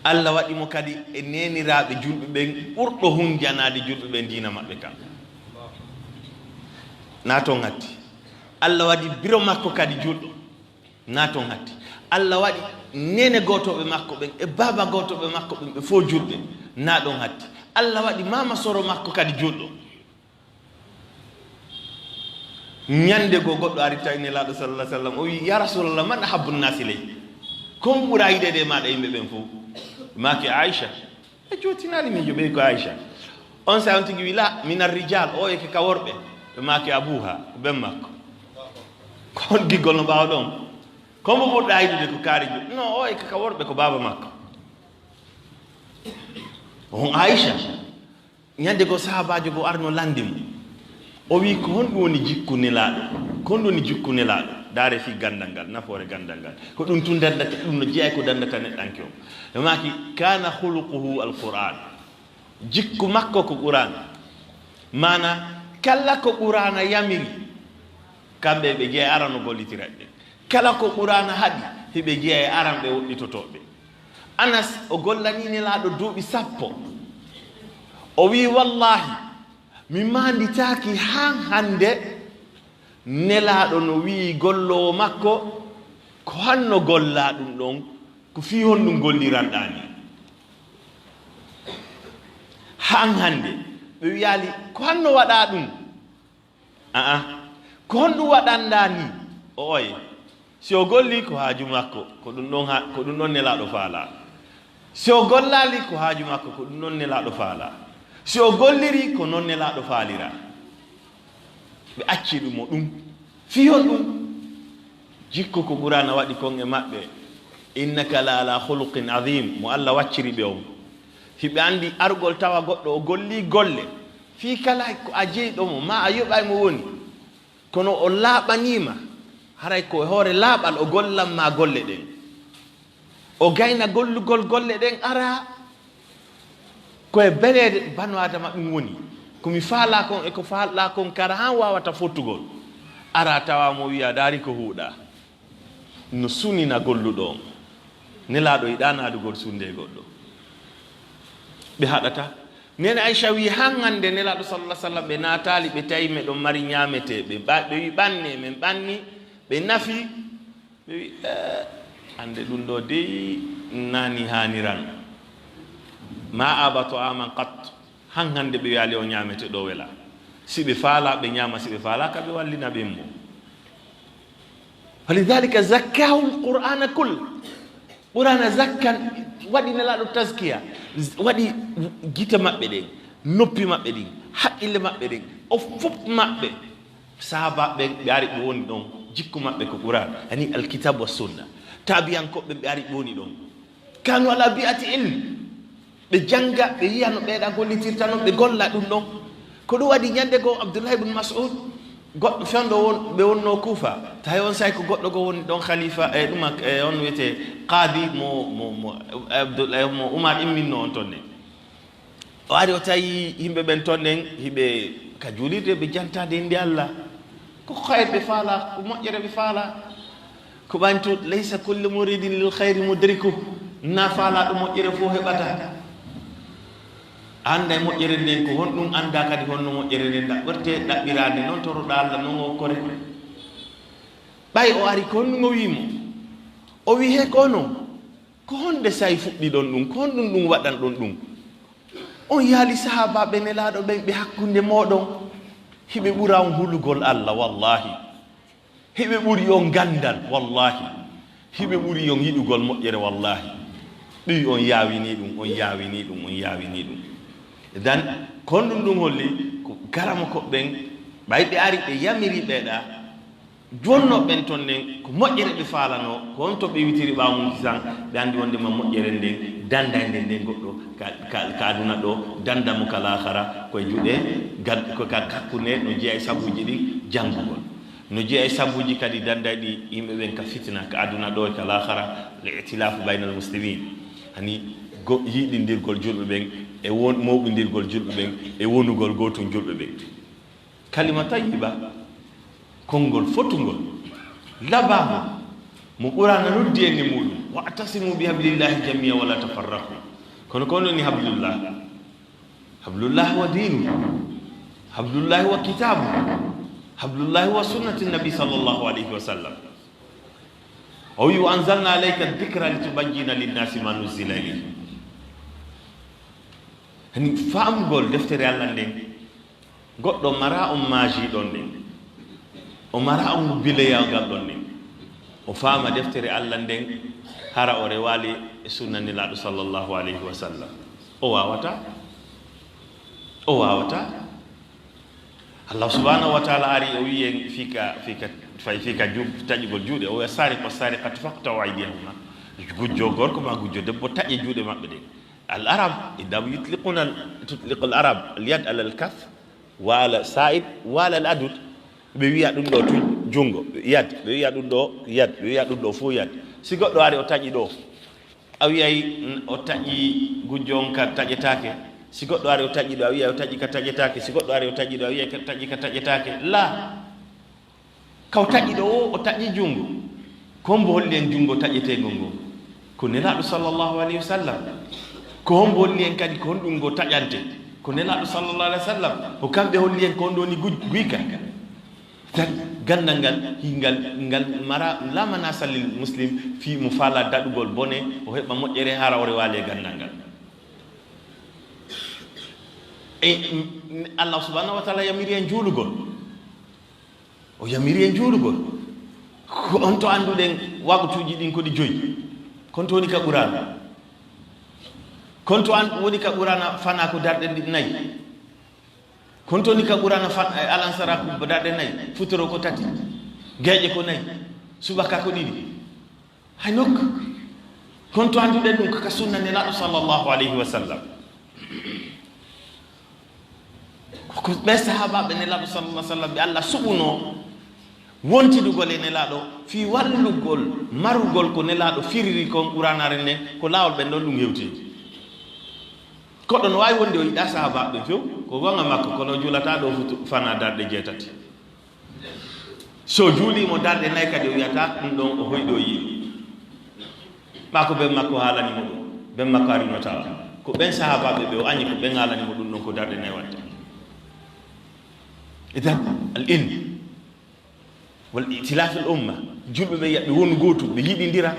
Allah waɗi mo kadi e neeniraaɓe julɓe ɓen ɓurɗo hunjanaade julɓe ɓen diina maɓɓe kan. Na toon hatti. Allah waɗi biro makko kadi julɗo. Na toon hatti. Allah waɗi neene gootooɓe makko ɓen e baaba gootooɓe makko ɓen ɓe fof julɓe. Na ɗon hatti. Allah waɗi maama soro makko kadi julɗo. Ñande goo goɗɗo ari tawi Nelaaɗo sallallahu alayhi wa sallam, o wi, "Ya Rasulallah, man ahabbu nnaasi ilay?" Ko mo ɓura yiɗeede e maaɗa yimɓe ɓen fof? Maaki Aisha. Ɓe jootinaali miijo ɓey ko Aisha. On saa'i on tigi wi, "La, mina rijal, o e ka worɓe." Ɓe maaki, "Abuha, ko ben makko." Ko on giggol no ɓaawo ɗon? Ko mo ɓurɗaa yiɗude ko kaari jo-, no, o e ka worɓe ko baaba makko. On Aisha. Ñande goo sahaabaajo goo arno lanndi mo. O wi, "Ko honɗum woni jikku Nelaaɗo? Ko honɗum woni jikku Nelaaɗo?" Ndaare fii ganndal ngal, nafoore ganndal ngal. Ko ɗum tun danndata, ɗum no jeyaa ko danndata neɗɗanke on. Ɓe maaki, "Kana khuluquhu al-Qur'an." Jikku makko ko Qur'aana. Maana, kala ko Qur'aana yamiri, kamɓe ɓe jeyaa aran no gollitira ɓe. Kala ko Qur'aana haɗi, hiɓe jeyaa aran ɓe woɗɗitotooɓe. Anas, o gollanii Nelaaɗo duuɓi sappo. O wi'i, "Wallaahi, mi maanditaaki haa hannde." Nelaaɗo no wi'i golloowo makko, "Ko honno gollaa ɗum ɗon? Ko fii honɗum golliranɗaa nii?" Haa hannde, ɓe wi'aali, "Ko honno waɗaa ɗum?" Aa, "Ko honɗum waɗanɗaa nii?" O oye. Si o gollii, ko haaju makko, ko ɗum ɗon ha-, ko ɗum ɗon Nelaaɗo faalaa. Si o gollaali, ko haaju makko, ko ɗum ɗon Nelaaɗo faalaa. Si o gollirii, ko non Nelaaɗo faaliraa. Ɓe accii ɗum mo ɗum. Fii honɗum? Jikku ko Qur'aana waɗi kon e maɓɓe. "Innaka la ala khuluqin azim," mo Alla wacciri ɓe on. Hiɓe anndi argol tawa goɗɗo o gollii golle. Fii kala ko a jeyɗo mo, maa a yoɓay mo woni. Kono o laaɓanii ma, haray ko e hoore laaɓal o gollan ma golle ɗen. O gayna gollugol golle ɗen ara ko e beleede banu Aadama ɗum woni. Ko mi faalaa kon e ko faalɗaa kon kara han waawata fottugol. Ara tawa mo wi'a, "Daari ko huuɗaa." No sunina golluɗo on. Nelaaɗo yiɗaa naadugol sunnde goɗɗo. Ɓe haɗata. Neene Aysa wi'i, han hannde Nelaaɗo sallallahu alaihi wasallam ɓe naataali, ɓe tawi meɗon mari ñaametee. Ɓe ɓa-, ɓe wi'i, "Ɓannee, men ɓanni." Ɓe nafi. Ɓe wi'i, "Eh, hannde ɗum ɗo dey nani haaniran." Ma aba to aman qat. Han hannde ɓe wi'aali o ñaamete ɗo wela. Si ɓe faalaa, ɓe ñaama, si ɓe faalaa, ka ɓe wallina ɓen mo. Falidhalika zakkahu alqur'ana kull. Qur'aana zakkan, waɗi Nelaaɗo tazkiya, waɗi gite maɓɓe ɗen, noppi maɓɓe ɗin, haqqille maɓɓe ɗen, o fof maɓɓe. Sahaabaaɓe ɓen, ɓe ari ɓe woni ɗon, jikku maɓɓe ko Qur'aan, ani alkitab wa sunna. Taabiyankooɓe ɓen, ɓe ari ɓe woni ɗon. Kanu ala bi'ati ilm. Ɓe jannga, ɓe yi'a no ɓeeɗa gollitirta non, ɓe golla ɗum ɗon. Ko ɗum waɗi ñannde goo Abdullah ibn Mas'ud, goɗɗo fewndo won, ɓe wonnoo Kuufa. Tawi on saa'i ko goɗɗo goo woni ɗon khalifa, e ɗum ak-, e on wiyetee qaadi mo, mo, mo Abdul-, e mo Umar imminnoo on ton ne. O ari o tawi yimɓe ɓen ton nen, hiɓe ka juulirde, ɓe jantaade innde Allah. Ko khayr ɓe faalaa, ko moƴƴere ɓe faalaa. Ko ɓantu, "Laysa kullu muridin lil khayri mudriku." Na faalaaɗo moƴƴere fof heɓata. Annda e moƴƴere nden ko honɗum, annda kadi honno moƴƴere nden ɗaɓɓirtee, ɗaɓɓiraade non toroɗaa Allah non o kore. Ɓay o ari ko honɗum o wi'i mo? O wi'i he ko onon, ko honde saa'i fuɗɗiɗon ɗum? Ko honɗum ɗum waɗanɗon ɗum? On yaali sahaabaaɓe Nelaaɗo ɓen ɓe hakkunde mooɗon, hiɓe ɓura on hulugol Allah, wallaahi. Hiɓe ɓuri on ganndal, wallaahi. Hiɓe ɓuri on yiɗugol moƴƴere, wallaahi. Ɗum on yaawini ɗum, on yaawini ɗum, on yaawini ɗum. Dan, kon ɗum ɗum holli, ko garamokooɓe ɓen, ɓay ɓe ari ɓe yamiri ɓeeɗa, jonnoo ɓen ton nen, ko moƴƴere ɓe faalanoo, ko on to ɓe witiri ɓaawo mum kisan, ɓe anndi wonde ma moƴƴere nden, danday nden, nden goɗɗo ka, ka, ka aduna ɗo, danda mo ka laakara, ko e juuɗe, gad-, ko ka hakkunde no jeyaa e sabuuji ɗin, janngugol. No jeyaa e sabuuji kadi dandayɗi yimɓe ɓen ka fitina, ka aduna ɗo e ka laakara, al-i'tilaafu baynal muslimin. Ani go-, yiɗindirgol julɓe ɓen, e won-, mawɓindirgol julɓe ɓen, e wonugol gootun julɓe ɓen. Kalima tayyiba, konngol fotungol, labaangol, mo Qur'aana noddi en e muuɗum, "Wa'tasimu bi hablillahi jami'an wa la tafarraqu." Kono ko honɗum woni hablullah? Hablullah wa diinu. Hablullah wa kitaabu. Hablullah wa sunnati nabi sallallahu alayhi wa sallam. O wi'i, "Wa anzalna alayka dhikra litubayyina linnasi ma nuzzila ilayhim." Hani faamugol deftere Allah nden, goɗɗo mara on maaji ɗon nden. O mara on bileyaagal ɗon nden. O faama deftere Allah nden, hara o rewaali e sunna Nelaaɗo sallallahu alayhi wa sallam. O waawata. O waawata. Allah subhanahu wa ta'ala ari o wi'i en fii ka, fii ka, fay fii ka ju-, taƴugol juuɗe. O wi'a, "Sariqu wa sariqatu faqta'u aydiyahuma." Gujjo gorko ma gujjo debbo taƴe juuɗe maɓɓe ɗen. Al Arab, innama yutliquna, tutliqu al Arab al yad ala al kaf, wa ala sa'id, wa ala al adud. Ɓe wi'a ɗum ɗo tun, junngo, yad, ɓe wiya ɗum ɗo, yad, ɓe wiya ɗum ɗo fof yad. Si goɗɗo ari o taƴi ɗo, a wiyay, mm, o taƴi gujjo on ka taƴetaake. Si goɗɗo ari o taƴi ɗo, a wiyay o taƴi ka taƴetaake. Si goɗɗo ari o taƴi ɗo, a wiyay ka taƴi ka taƴetaake. Laa. Ka o taƴi ɗo o, o taƴi junngo. Ko hombo holli en junngo taƴeteengo ngo? Ko Nelaaɗo sallallahu alayhi wa sallam. Ko hombo holli en kadi ko honɗum ngo taƴante? Ko Nelaaɗo sallallahu alayhi wa sallam. Ko kamɓe holli en ko honɗum woni guy-, guyka. Tan ganndal ngal, hi-, ngal, ngal mara, la manasa lil muslim, fii mo faala daɗugol bone, o heɓa moƴƴere, hara o rewaali e ganndal ngal. E, m-, m-, Allah subhanahu wa ta'ala yamiri en juulugol. O yamiri en juulugol. Ko on to annduɗen waqtuuji ɗin ko ɗi joyi. Kon to woni ka Qur'aana. Kon to an-, woni ka Qur'aana fana ko darɗe ɗi nayi. Kon to woni ka Qur'aana fa-, e, alansara ko darɗe nayi. Futuro ko tati. Geeƴe ko nayi. Subaka ko ɗiɗi. Hay nokku. Kon to annduɗen ɗum ko ka sunna Nelaaɗo sallallahu alayhi wa sallam. Ko ɓe sahaabaaɓe Nelaaɗo sallallahu alayhi wa sallam ɓe Allah suɓunoo wontidugol e Nelaaɗo fii wallugol, marugol ko Nelaaɗo firiri kon Qur'aanaare nden, ko laawol ɓen ɗon ɗum hewtidi. Koɗo no waawi wonde o yiɗaa sahaabaaɓe ɓen few, ko goonga makko, kono o juulataa ɗo futu fana darɗe jeetati. So juulii mo darɗe nayi kadi, o wiyata ɗum ɗon o hoyɗo yiɗi. Maa ko ben makko haalani mo ɗum, ben makko arino tawa. Ko ɓen sahaabaaɓe ɓe o añi, ko ɓen haalani mo ɗum ɗon ko darɗe nayi waɗde. Idan, al in wal itilaf al umma, julɓe ɓe yaɓɓe wonu gootu, ɓe yiɗindira.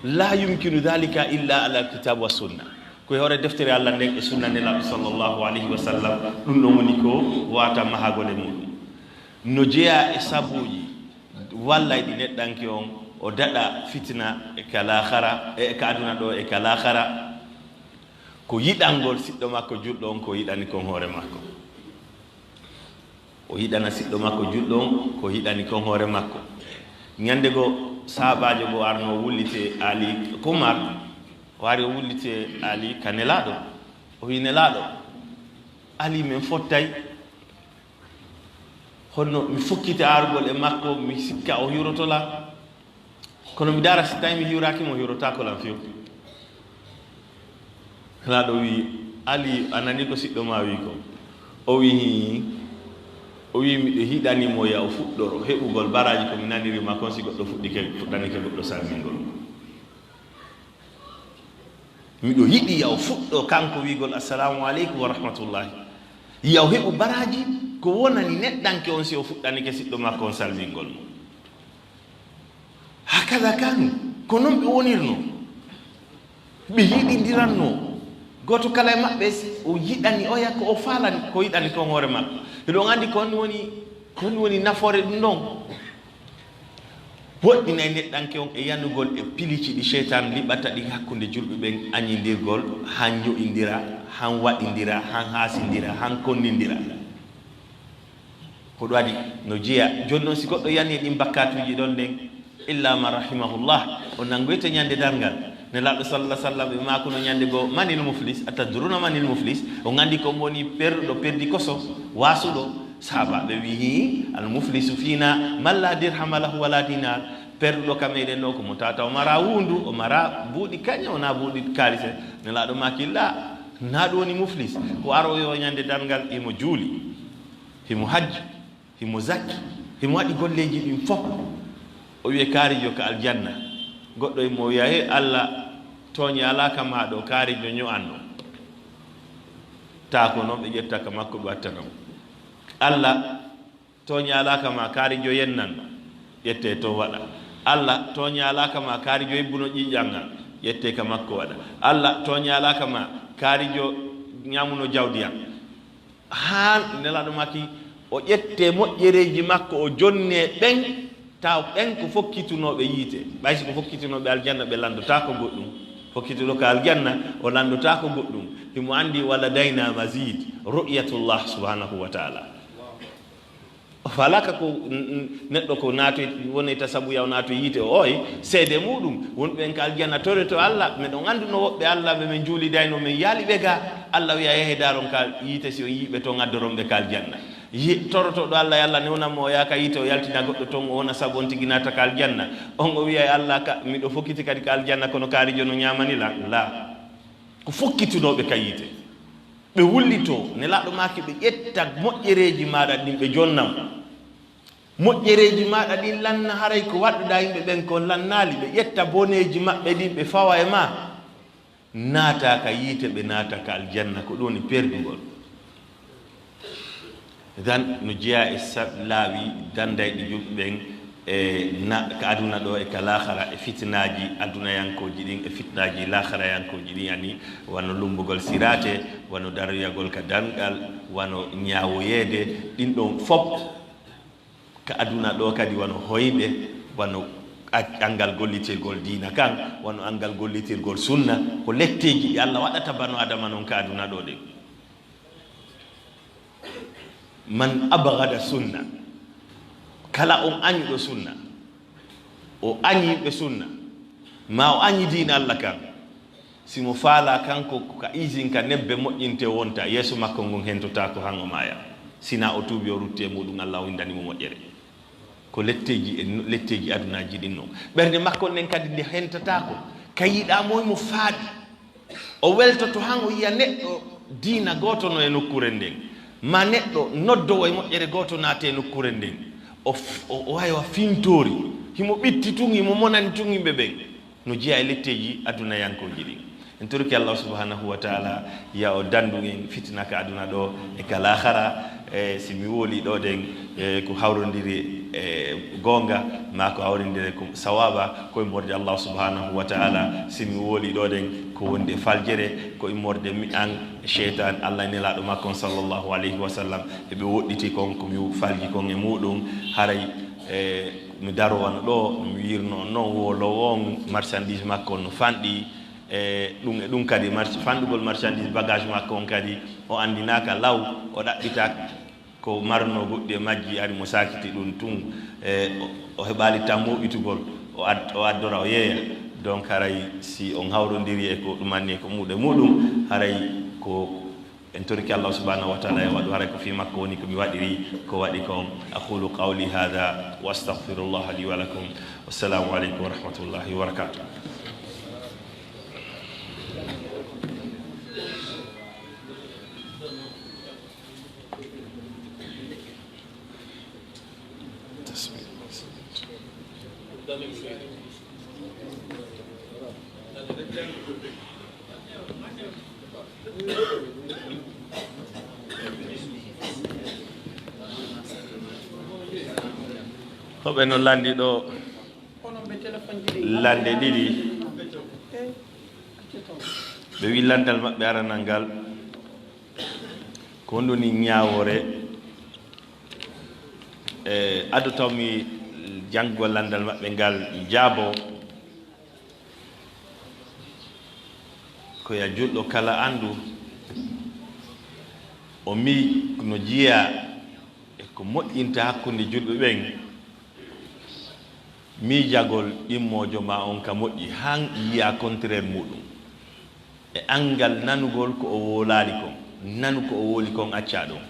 La yumkinu dhalika illa ala kitab wa sunna. Ko e hoore deftere Allah nden e sunna Nelaaɗo sallallahu alayhi wa sallam, ɗum ɗon woni ko waata mahagol e muɗum. No jeyaa e sabuuji wallay ɗi neɗɗanke on, o daɗa fitina e ka laahara, e ka aduna ɗo e ka laahara, ko yiɗangol siɗɗo makko julɗo on ko yiɗani kon hoore makko. O yiɗana siɗɗo makko julɗo on ko yiɗani kon hoore makko. Ñande goo, sahaabaajo goo arno wullite Ali, ko Umar, o ari o wullite Ali ka Nelaaɗo. O wi Nelaaɗo, Ali men fottay. Honno mi fokkita arugol e makko, mi sikka o hiwroto lan. Kono mi dara, si tawi mi hiwraaki mo, hiwrotaako lan few. Nelaaɗo wi, Ali, a nani ko siɗɗo ma wi ko? O wi, hii. O wi, miɗo yiɗani mo ya o fuɗɗoro heɓugol baraaji ko mi naniri ma kon si goɗɗo fuɗɗike, fuɗɗanike goɗɗo salmingol mo. Miɗo yiɗi ya o fuɗɗo kanko wiigol, "Assalamu aleykum wa rahmatullahi." Ya o heɓu baraaji ko wonani neɗɗanke on si o fuɗɗanike siɗɗo makko on salmingol mo. Hakada kanu, ko non ɓe wonirno. Ɓe yiɗindiranno. Gooto kala e maɓɓe, o yiɗani oya ko o faalani, ko yiɗani kon hoore makko. Hiɗon anndi ko honɗum woni, ko honɗum woni nafoore ɗum ɗon? Woɗɗinay neɗɗanke on e yanugol e pilici ɗi seytaan liɓata ɗin hakkunde julɓe ɓen, añindirgol, han ño'indira, han waɗindira, han haasindira, han konnindira. Ko ɗum waɗi no jeya. Jooni non, si goɗɗo yani e ɗin bakkaatuuji ɗon ɗen, illa man rahimahullah, o nanngoyte ñande darngal. Nelaaɗo sallallahu alaihi wasallam ɓe maakuno ñande goo, "Manil muflis? Atadruna manil muflis?" On anndi ko woni perɗuɗo, perdi koso, waasuɗo? Sahaabaaɓe wi, "Hii, al muflisu fiina man la dirhama lahu wala dinar." Perɗuɗo ka meɗen ɗo ko mo tawata o mara wundu, o mara buuɗi kaña, wona buuɗi kaalise. Nelaaɗo maaki, "La, na ɗum woni muflis. Ko aroyo ñande darngal, himo juuli, himo hajji, himo zakki, himo waɗi golleeji ɗin fof." O wiye, "Kaarijo ka aljanna." Goɗɗo e mo wiya, "He Allah, tooñe alaa ka maa ɗo, kaarijo ño'anno." Taa ko non ɓe ƴetta ka makko ɓe wattana mo. "Allah, tooñe alaa ka maa, kaarijo yennanno." Ƴette toon waɗa. "Allah, tooñe alaa ka maa, kaarijo hebbuno ƴiiƴan ngan." Ƴette ka makko waɗa. "Allah, tooñe alaa ka maa, kaarijo ñaamuno jawdi an." Haa Nelaaɗo maaki, o ƴette moƴƴereeji makko, o jonne ɓen, taw ɓen ko fokkitunooɓe yiite. Ɓay si ko fokkitunooɓe aljanna, ɓe lanndotaako goɗɗum. Fokkituɗo ka aljanna, o lanndotaako goɗɗum. Himo anndi, "Wa ladayna mazid, ru'yatullah subhanahu wa ta'ala." O falaka ko, n-, n-, neɗɗo ko naatoy, woni tasabuya o naatoy yiite o, oy, seede muɗum, wonɓe en ka aljanna toreto Allah, meɗon annduno woɓɓe Allah ɓe men juulidayno, men yaali ɓe ga, Allah wiya, "Yahe daron ka yiite, si on yiiɓe toon, addoron ɓe ka aljanna." Yi-, torotooɗo Allah, yo Allah newnan mo, o yaha ka yiite, o yaltina goɗɗo ton, o wona sabu on tigi naata ka aljanna. On o wi'ay Allah, ka, miɗo fokkiti kadi ka aljanna, kono kaarijo no ñaamani lan. La. Ko fokkitunooɓe ka yiite. Ɓe wullitoo, Nelaaɗo maaki, ɓe ƴetta moƴƴereeji maaɗa ɗin, ɓe jonna mo. Moƴƴereeji maaɗa ɗin lanna, haray ko waɗuɗaa yimɓe ɓen kon lannaali, ɓe ƴetta boneeji maɓɓe ɗin, ɓe fawa e maa. Naata ka yiite, ɓe naata ka aljanna, ko ɗun woni perdugol. Dan no jeyaa e sab-, laawi dandayɗi julɓe ɓen e na-, ka aduna ɗoo e ka laakhara, e fitinaaji adunayankooji ɗin, e fitinaaji laakharayankooji ɗin, yani wano lumbugol siraate, wano daroyagol ka dangal, wano ñaawoyeede, ɗin ɗon fop. Ka aduna ɗoo kadi wano hoyde, wano a-, anngal gollitirgol diina kan, wano anngal gollitirgol sunna, ko letteeji ɗi Allah waɗata bano Adama non ka aduna ɗoo ɗen. Man abghada sunna, kala on añuɗo sunna, o añi yimɓe sunna, ma o añi diina Allah kan, si mo faalaa kanko ko ka usine ka nebbe moƴƴinte wonta, yeeso makko ngon hentotaako han o maaya. Sinaa o tuubi, o rutti e muɗum, Allah o windani mo moƴƴere. Ko letteeji e, letteeji adunaaji ɗin non. Ɓernde makko nden kadi nde hentataako. Ka yiɗaa moy mo faaɗi. O weltoto han o yi'a neɗɗo diina gooto no e nokkuure nden. Ma neɗɗo noddowo e moƴƴere gooto naate e nokkuure nden. O f-, o, o wayi o fintoori. Himo ɓitti tun, himo monani tun yimɓe ɓen. No jeyaa e letteeji adunayankooji ɗin. En torike Allah subhanahu wa ta'ala, ya o dandu en fitina ka aduna ɗoo e ka laakhara. E si mi woli ɗoo ɗen, e ko hawrondiri e goonga, ma ko hawrondiri e ko sawaba, ko immorde Allah subhanahu wa ta'ala. Si mi woli ɗoo ɗen, ko wondi e faljere, ko immorde mi an, sheytan, Allah e Nelaaɗo makko on sallallahu alayhi wa sallam, e ɓe woɗɗiti kon, ko mi falji kon e muɗum, haray, e, mi daro wano ɗoo, mi wirno on non, wolowo on, marchandise makko on no fanɗi, e ɗum, e ɗum kadi, march-, fanɗugol marchandise, bagage makko on kadi, o anndinaaka law, o ɗaɓɓitaaka ko marno goɗɗi e majji, ari mo sakiti ɗum tun, e o, o heɓaali tan moɓitugol, o ad-, o addora, o yeeya. Donc, haray si on hawrondiri e ko ɗumanni e ko muuɗe muɗum, haray ko en torike Allah subhanahu wa ta'ala e waɗu, haray ko fii makko woni ko mi waɗiri, ko waɗi kon. أقول قولي هذا وأستغفر الله لي ولكم. والسلام عليكم ورحمة الله وبركاته. Hoɓe no lanndi ɗoo lannde ɗiɗi. Ɓe wi lanndal maɓɓe aranal ngal ko honɗun woni ñaawoore. E ado taw mi janngugol lanndal maɓɓe ngal, mi jaabo. Ko ya julɗo kala anndu, o mii-, no jiyaa e ko moƴƴinta hakkunde julɓe ɓen, miijagol ɗimmoojo ma on ka moƴƴi, han yiya contraire muɗum. E anngal nanugol ko o woolaali kon, nanu ko o wooli kon, acca ɗum.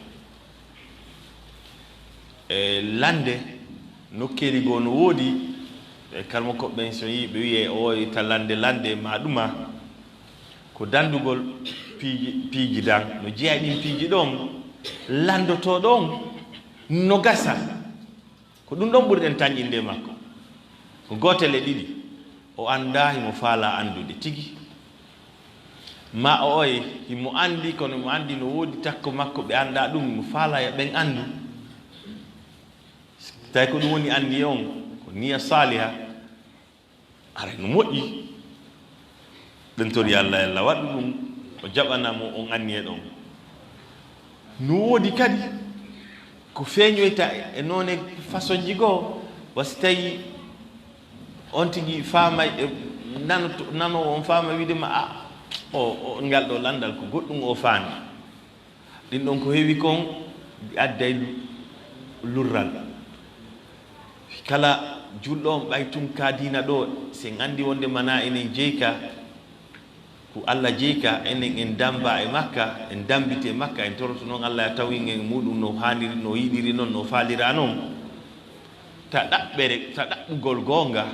E lannde, nokkeeli goo no woodi, e kalmokooɓe ɓen so yii, ɓe wi'e o itta lannde, lannde, ma ɗuma, ko danndugol piiji, piiji dan, no jeyaa e ɗin piiji ɗon, lanndotooɗo on no gasa. Ko ɗum ɗon ɓurɗen tanƴinde e makko. Ko gootel e ɗiɗi, o anndaa, himo faalaa anndude tigi. Ma o oye, himo anndi, kono himo anndi no woodi takko makko ɓe anndaa ɗum, himo faalaa yo ɓen anndu. Tawi ko ɗum woni anniya on, ko niya saaliha, aray no moƴƴi. Ɓen tori Allah, Allah waɗu ɗum, o jaɓana mo on anniya ɗon. No woodi kadi ko feeñoyta e noone façonji goo, wa si tawi on tigi faamay, e nanoto-, nanoowo on faama wiide ma, a, o, o, ngal ɗoo lanndal ko goɗɗum o faami. Ɗin ɗon ko heewi kon, ɗi adday lu-, lurral. Kala julɗo on ɓay tun ka diina ɗoo, si en anndi wonde mana enen jeyi ka, Ko Allah jeyka, enen en damba e makka, en dambiti e makka, en toroto noon Allah ya tawingen e muɗum no haaniri, no yiɗiri noon, no faalira noon. Ta ɗaɓɓere, ta ɗaɓɓugol goonga,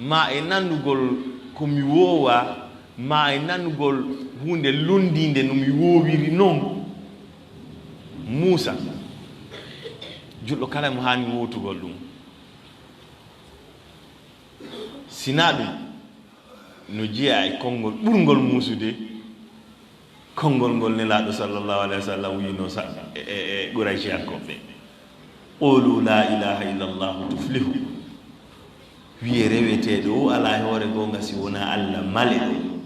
ma e nanugol ko mi woowa, ma e nanugol huunde lonndiinde no mi woowiri noon. Muusa, julɗo kala mo haani wootugol ɗum. Sinaa ɗum, no jeyaa e konngol ɓurngol muusude, konngol ngol Nelaaɗo sallallahu alayhi wa sallam wiino sa-, e, e, e Qurayshiyankooɓe. "Qulu la ilaha illa Allahu tuflihu." Wiye reweteeɗo o alaa e hoore goonga si wonaa Allah maleɗo.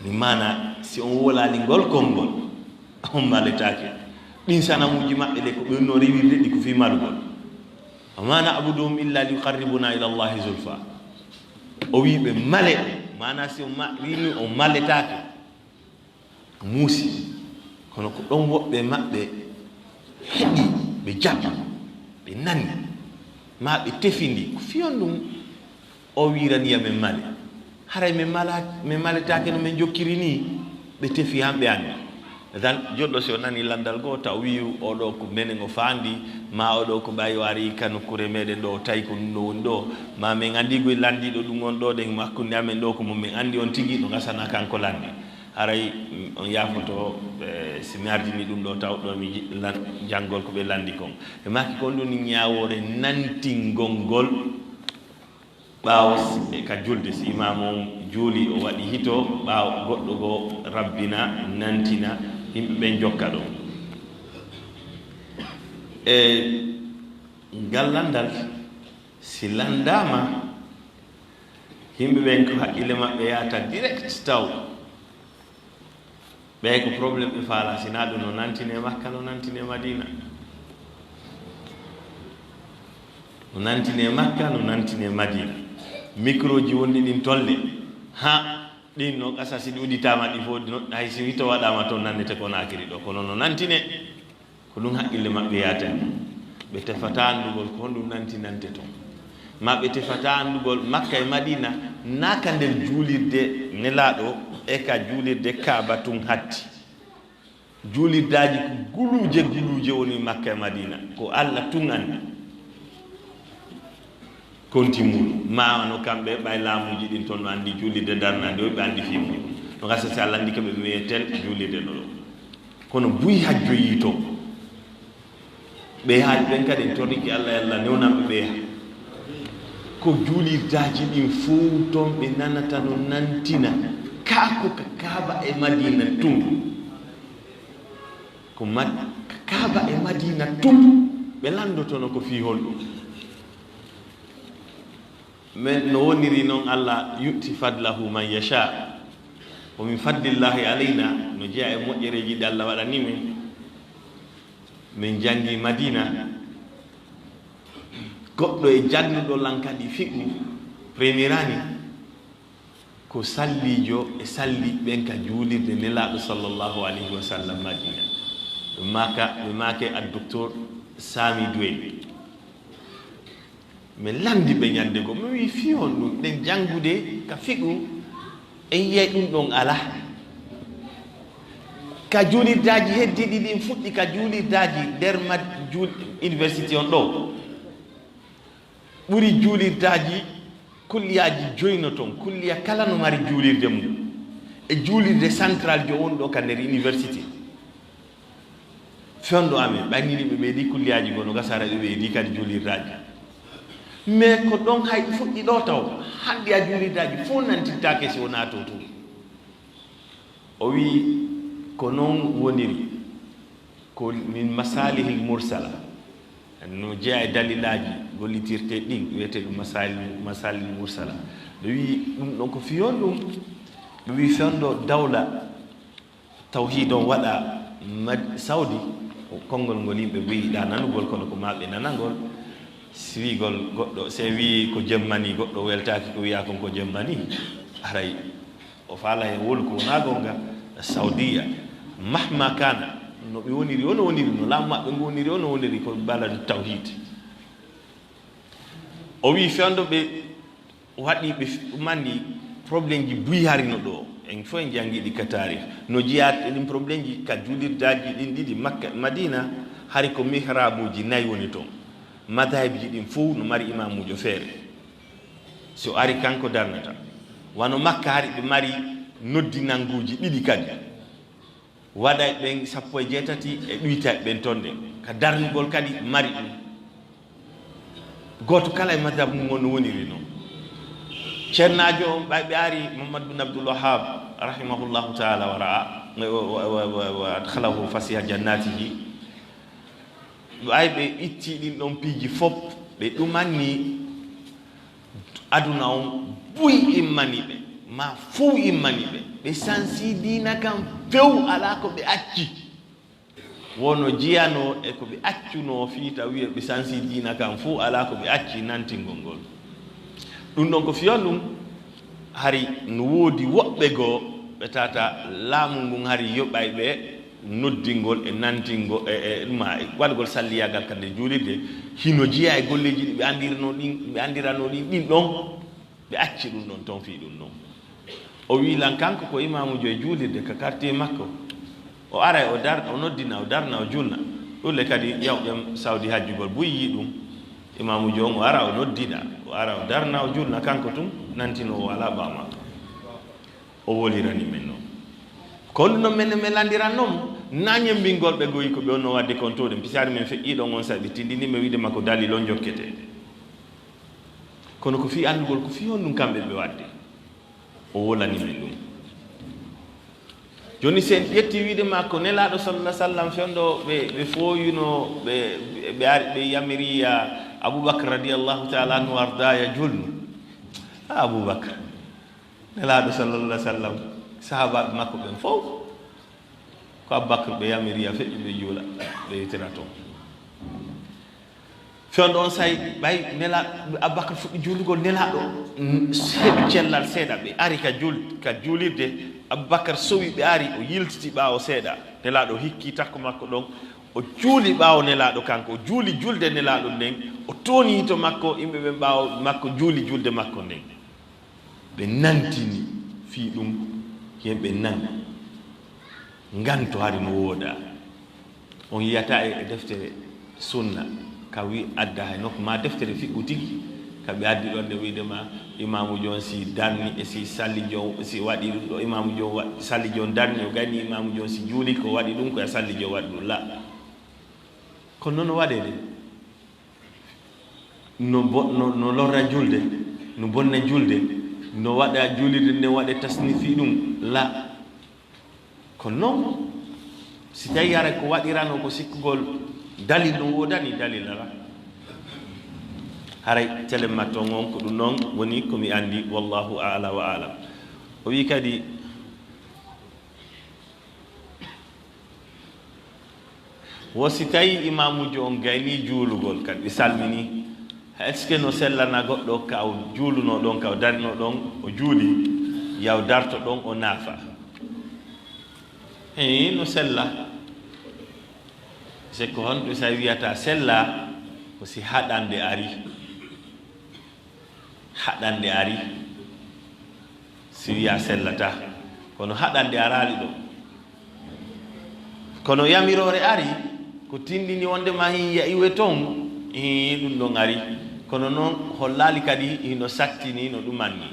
Ni maana, si on wolaali ngol konngol, on maletaake. Ɗin sanamuuji maɓɓe ɗe ko ɓe no rewirde ɗi ko fii malugol. "Wa ma na'buduhum illa liyuqarribuna ila Allahi zulfa." O wi'i ɓe male, maana si on ma-, rini on maletaake. Muusi, kono ko ɗon woɓɓe maɓɓe heɗi, ɓe jaɓi, ɓe nani, ma ɓe tefindi. Ko fiyon ɗum o wiirani ya men male. Haray men mala-, men maletaake no men jokkiri nii, ɓe tefi han ɓe anndi. Dan, joɗɗo si o nani lanndal goo, taw wiyu, "Oo ɗoo ko menen o faandi," ma, "Oo ɗoo ko ɓay o ari ka nokkuure meɗen ɗoo, o tawi ko ɗum ɗoo woni ɗoo," ma, "Men anndi goy lanndiiɗo ɗum on ɗoo, ɗen hakkunde amen ɗoo, ko mo men anndi on tigi, no gasana kanko lanndi." Haray, mm, on yaafoto, eh, si mi ardini ɗum ɗoo, taw ɗoo mi ji-, lan-, janngol ko ɓe lanndi kon. Ɓe maaki kon ɗum ni ñaawoore nantingol ngol. Ɓaawo s-, e ka julde, si imaamu on juuli, o waɗi hito, ɓaawo goɗɗo goo rabbina, nantina, yimɓe ɓen jokka ɗon. E ngal lanndal, si lanndaama, yimɓe ɓen ko haqqille maɓɓe yaata direct taw. Ɓee ko problème ɓe faala, sinaa ɗum no nantine Makka, no nantine Madina. No nantine Makka, no nantine Madina. Microji wonɗi ɗin tolle, ha, ɗin no gasa si ɗi udditaama ɗi fof, no, hay si hito waɗaama toon nannete Konaakiri ɗoo, kono no nantine. Ko ɗum haqqille maɓɓe yaatani. Ɓe tefataa anndugol ko honɗum nantinante toon. Ma ɓe tefataa anndugol Makka e Madina, naa ka nder juulirde Nelaaɗo e ka juulirde Kaaba tun hatti. Juulirdaaji ko guluuje guluuje woni Makka e Madina. Ko Alla tun anndi. Konti muuɗum. Ma no kamɓe ɓay laamuuji ɗin toon no anndi juulirde darnaande, o ɓe anndi fii muuɗum. No gasa si Alla anndi kamɓe ɓe wi'e tel juulirde no ɗo. Kono buy hajjoyii toon. Ɓe haaji ɓen kadi en torriki Alla, Alla newnanɓe ɓe yaha. Ko juulirdaaji ɗin fow toon ɓe nanata no nantina. Kaa ko ka Kaaba e Madiina tun. Ko Mad-, ka Kaaba e Madiina tun ɓe lanndotono ko fii honɗum. Men no woniri non, Allah yu'ti fadlahu man yasha. Wa min fadlillahi alayna, no jeyaa e moƴƴereeji ɗi Allah waɗani men. Min janngi Madina, goɗɗo e jannuɗo lan kadi fiqhu, première année, ko salliijo e salli ɓen ka juulirde Nelaaɗo sallallahu alayhi wa sallam Madina. Ɓe maaka, ɓe maake Al Docteur Sami Duwel. Min lanndi ɓe ñannde goo, mi wi'i, "Fii honɗum ɗen janngude ka fiqhu, en yi'ay ɗum ɗon alaa?" Ka juulirdaaji heddiiɗi ɗin fuɗɗi ka juulirdaaji nder mad-, juul-, université on ɗoo. Ɓuri juulirdaaji, kulliyaaji joy no ton, kulliya kala no mari juulirde mum. E juulirde central jo woni ɗoo ka nder université. Fewndo amen, ɓay ni ɓe ɓeydi kulliyaaji goo no gasa, hara ɓe ɓeydi kadi juulirdaaji. Mais ko ɗon hay fuɗɗi ɗoo taw, hannde a juulirdaaji fow nantintaake si wonaa to tun. O wi'i, ko non woniri, ko min masalihil mursala. No jeyaa e dalilaaji gollitirteeɗi ɗin, wiyetee ɗum masalil, masalil mursala. Ɓe wi'i, ɗum ɗon ko fiyon ɗum. Ɓe wi'i, fewndo dawla tawhiid on waɗa Mad-, Saudi, ko konngol ngol yimɓe buy yiɗaa nanugol, kono ko maa ɓe nanangol. Si wi'gol goɗɗo, si wi'i ko jemmani, goɗɗo weltaaki ko wi'aa kon ko jemmani, haray o faalay e wolu ko wonaa goonga. Saudiya, mahma kana, no ɓe woniri, ono woniri, no laamu maɓɓe ngu woniri, ono woniri, ko baladu tawhiid. O wi'i fewndo ɓe waɗi ɓe f-, ɗum anndi problème ji buy harino ɗoo. E, En fof en janngi ɗi ka taarih. No jeyaa ɗin problème ji ka juulirdaaji ɗin ɗiɗi, Makka e Madina, hari ko mihrabuuji nayi woni toon. Madahibji ɗin fof no mari imaamuujo feere. Si o ari, kanko darnata. Wano Makka, hari ɓe mari noddinannguuji ɗiɗi kadi. Waɗay ɓen sappo e jeetati e ɗuytay ɓen toon ɗen. Ka darnugol kadi mari ɗum. Gooto kala e madhab mum on no woniri noon. Ceernaajo on, ɓay ɓe ari, Muhammad bin Abdul Wahhab, rahimahullahu taala wa ra'a, wa, wa, wa, wa, wa adkhalahu fasiha jannatihi. Ɓay ɓe itti ɗin ɗon piiji fof, ɓe ɗumanni aduna on, buy immani ɓe, ma fow immani ɓe. Ɓe sansi diina kan few, alaa ko ɓe acci. Wono jiyanoo e ko ɓe accunoo fii tawi ɓe sansi diina kan fow, alaa ko ɓe acci nantingol ngol. Ɗum ɗon ko fiyon ɗum, hari no woodi woɓɓe goo ɓe tata laamu ngun hari yoɓay ɓe noddingol e nantingol e, e, ma, e waɗugol salliyaagal kadi e juulirde, hino jeyaa e golleeji ɗi ɓe anndirano ɗin, ɓe anndirano ɗin, ɗin ɗon, ɓe acci ɗum ɗon toon fii ɗum ɗon. O wi'i lan kanko ko imaamujo e juulirde ka quartier makko. O aray, o dar-, o noddina, o darna, o julna. Ɗum le kadi yawɓe Saudi hajjugol buy yi'i ɗum. Imaamujo on o ara, o noddina, o ara, o darna, o julna kanko tun, nantino o alaa ɓaawo makko. O wolirani men noon. Ko honɗum non men, men landiran non? Na ñemmbingol ɓe goyi ko ɓe wonno waɗde kon to ɗen. Pisaari men feƴƴii ɗon on, sabi tindini men wiide makko dalil on jokkete. Kono ko fii anndugol ko fii honɗum kamɓe ɓe waɗde. O wolani men ɗum. Jooni, si en ƴetti wiide ma ko Nelaaɗo sallallahu alaihi wasallam, fewndo ɓe, ɓe fooyuno, ɓe, ɓe ari, ɓe yamiri ya Abubakar radiyallahu ta'ala anhu warda ya julnu. A Abubakar. Nelaaɗo sallallahu alaihi wasallam, sahaabaaɓe makko ɓen fow, ko Abubakar ɓe yamiri ya feƴƴu ɓe juula, ɓe yitira toon. Fewndo on say, ɓay Nela-, Abubakar fuɗɗi juulugol Nelaaɗo, mm, heɓi cellal seeɗa, ɓe ari ka juul-, ka juulirde, Abubakar sowi, ɓe ari, o yiltiti ɓaawo seeɗa. Nelaaɗo hikki takko makko ɗon, o juuli ɓaawo Nelaaɗo kanko, o juuli julde Nelaaɗo nden, o tooni to makko, yimɓe ɓen ɓaawo makko juuli julde makko nden. Ɓe nantini fii ɗum, yimɓe nan. Nganto hari no woodaa. On yiyata e, e deftere sunna, ka wi adda hay nokku, ma deftere fiqhu tigi, ka ɓe addi ɗon nde wiide ma, imaamujo on si darni, e si sallijo on, si waɗi ɗum ɗo, imaamujo on wa-, sallijo on darni, o gayni imaamujo on si juuli, ko waɗi ɗum, ko e sallijo waɗi ɗum. La. Kono noon o waɗee de. No bo-, no, no lorra julde, no bonna julde, no waɗa juulirde nden waɗe tasni fii ɗum, la. Kono noon, si tawi haray ko waɗirano ko sikkugol dalil no woodani, dalil alaa. Haray telen ma toon on ko ɗum noon woni ko mi anndi, wallahu a'la wa a'lam. O wi kadi, wo si tawi imaamujo on gaynii juulugol, kadi ɓe salminii, est-ce que no sellana goɗɗo ka o juulunoo ɗon, ka o darinoo ɗon, o juuli, yaw darto ɗon, o naafa? Eey, no sella. C'est que honɗum sa wiyata sella? Ko si haɗande ari. Haɗande ari, si wiya sellataa. Kono haɗande araali ɗo. Kono yamiroore ari, ko tindini wonde ma hin ya iwe toon, ii, ɗum ɗon ari. Kono noon hollaali kadi hino sattini no ɗum anni.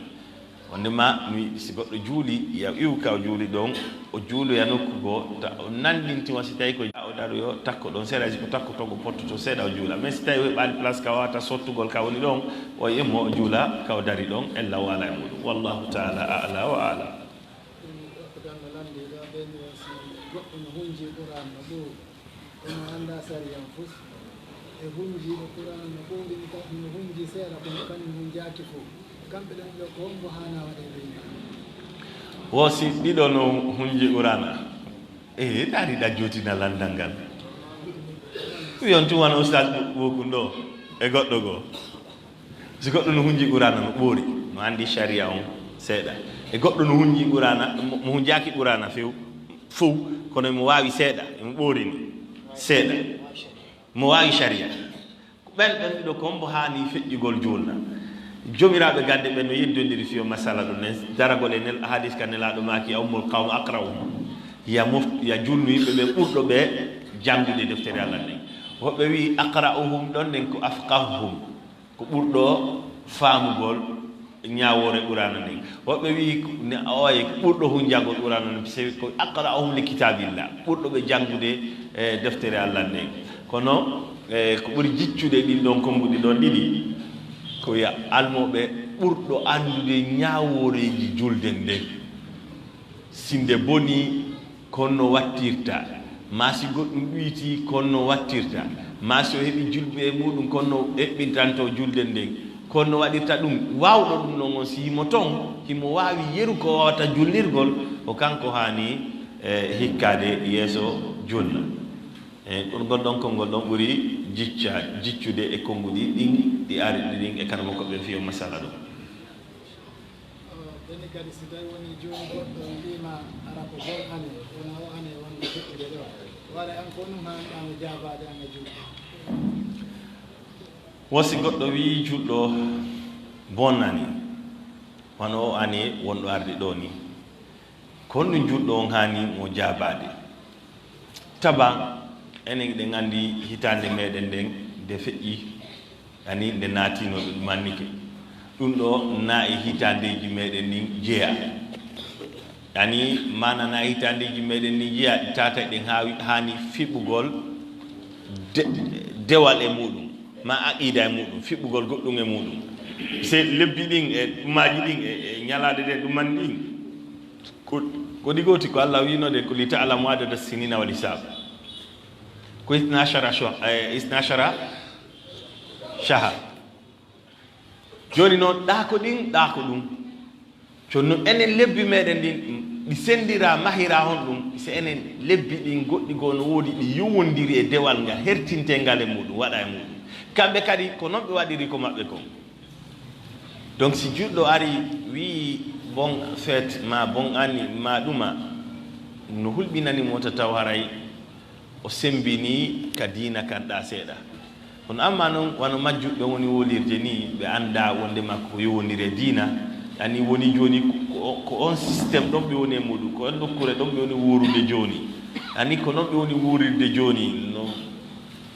Wonde ma mi, si goɗɗo juuli, ya iw ka o juuli ɗon, o juuloya nokku goo, ta o nanndinti ma si tawi ko o daroyo takko ɗon seeɗa, si ko takko toon o pottoto seeɗa o juula. Mais si tawi o heɓaali place ka wawata sottugol ka woni ɗon, o yimmo o juula ka o dari ɗon, ella o waala e muɗum. Wallahu taala a'la wa a'lam. Ɗum ɗo ko dannga lanndi ɗo, ɓen yo si goɗɗo no hunji Qur'an no ɓuri. Kono anndaa sariya on fus. E hunjiiɓe Qur'aana no ɓoorini, ka-, no hunji seeɗa, kono kañum hunjaaki fof. Kamɓe ɗon ɗo, ko hombo haana waɗeede imam? Wo si ɗiɗo no hunji Qur'aana? Eh, taari ɗa jootina lanndal ngal. Wiyon tun wano Ustaz Bokum ɗo e goɗɗo goo. Si goɗɗo no hunji Qur'aana no ɓoori, no anndi sariya on seeɗa. E goɗɗo no hunji Qur'aana, mo, mo hunjaaki Qur'aana few, fow, kono mo waawi seeɗa, mo ɓoorini seeɗa. Mo waawi sariya. Ko ɓen ɗon ɗiɗo ko hombo haani feƴƴugol juulna? Joomiraaɓe gande ɓen no yeddondiri fiyo masala ɗum nen, daragol e nel, hadis ka Nelaaɗo maaki, "Ya'ummul qawma aqra'uhum." Ya moft-, ya julnu yimɓe ɓe ɓurɗo ɓe janngude deftere Allah nden. Woɓɓe wi'i aqra'uhum ɗon nden ko afqahuhum, ko ɓurɗo faamugol ñaawoore Qur'aana nden. Woɓɓe wi'i ne, oye ko ɓurɗo hunjagol Qur'aana nden, c'est ko aqra'uhum li kitaabillah, ɓurɗo ɓe janngude, eh, deftere Allah nden. Kono, eh, ko ɓuri jiccude ɗin ɗon konnguɗi ɗon ɗiɗi, ko ya almooɓe ɓurɗo anndude ñaawooreeji julde nden. Si nde bonii, ko honno wattirta, maa si goɗɗum ɗuytii, ko honno wattirta, maa si o heɓii julɓe e muuɗum, ko honno eɓɓintanto julde nden, ko honno waɗirta ɗum. Waawɗo ɗum non on, si himo ton, himo waawi yeru ko wawata jullirgol, ko kanko haani, eh, hikkaade yeeso junna. Eh, ɗum ngol ɗon konngol ɗon ɓuri jicca-, jiccude e konnguɗi ɗin ɗi ari ɗin e kanama ko ɓen fiyo masala ɗum. Ɓeni kadi, si tawi woni jooni goɗɗo wi'ima hara ko bon ane, wona o ane wonde feƴƴude ɗo, ware an ko ɗum haani an e jaabaade an e julɗo. Wo si goɗɗo wi'i julɗo bon ani, wano o ani wonɗo arde ɗo ni, ko honɗum julɗo on haani mo jaabaade? Taba, enen eɗen anndi hitaande meɗen nden nde feƴƴi, ani nde naatino ɗum mannike. Ɗum ɗo na e hitaandeeji meɗen ndin jeya. Ani maana na e hitaandeeji meɗen ndin jeya, ɗi tata eɗen haawi, haani fiɓugol de-, dewal e muɗum, ma aqida e muɗum, fiɓugol goɗɗum e muɗum. Se lebbi ɗin e ɗumaaji ɗin e, e ñalaade ɗe ɗuman ɗin, ko, ko ɗi gooti ko Allah wi'no ɗe ko li ta'lamu adada sinina wal hisab. Ko isna ashara sho-, eh, isna ashara shahar. Jooni noon, ɗaa ko ɗin, ɗaa ko ɗum. Jooni noon, enen lebbi meɗen ɗin, ɗi senndira, mahira honɗum, si enen lebbi ɗin goɗɗi goo no woodi, ɗi yowondiri e dewal ngal, hertinte ngal e muɗum, waɗa e muɗum. Kamɓe kadi, ko noon ɓe waɗiri ko maɓɓe kon. Donc, si julɗo ari, wi'i bon fête, ma bon année, ma ɗuma, no hulɓinani mo wota taw haray o semmbinii ka diina kan ɗaa seeɗa. Kono amma noon, wano majjuɓe woni wolirde nii, ɓe anndaa wonndema ko yowondiri e diina. Ani woni jooni ko, ko on système ɗon ɓe woni e muɗum, ko on nokkure ɗon ɓe woni wuurude jooni. Ani ko noon ɓe woni wuurirde jooni, no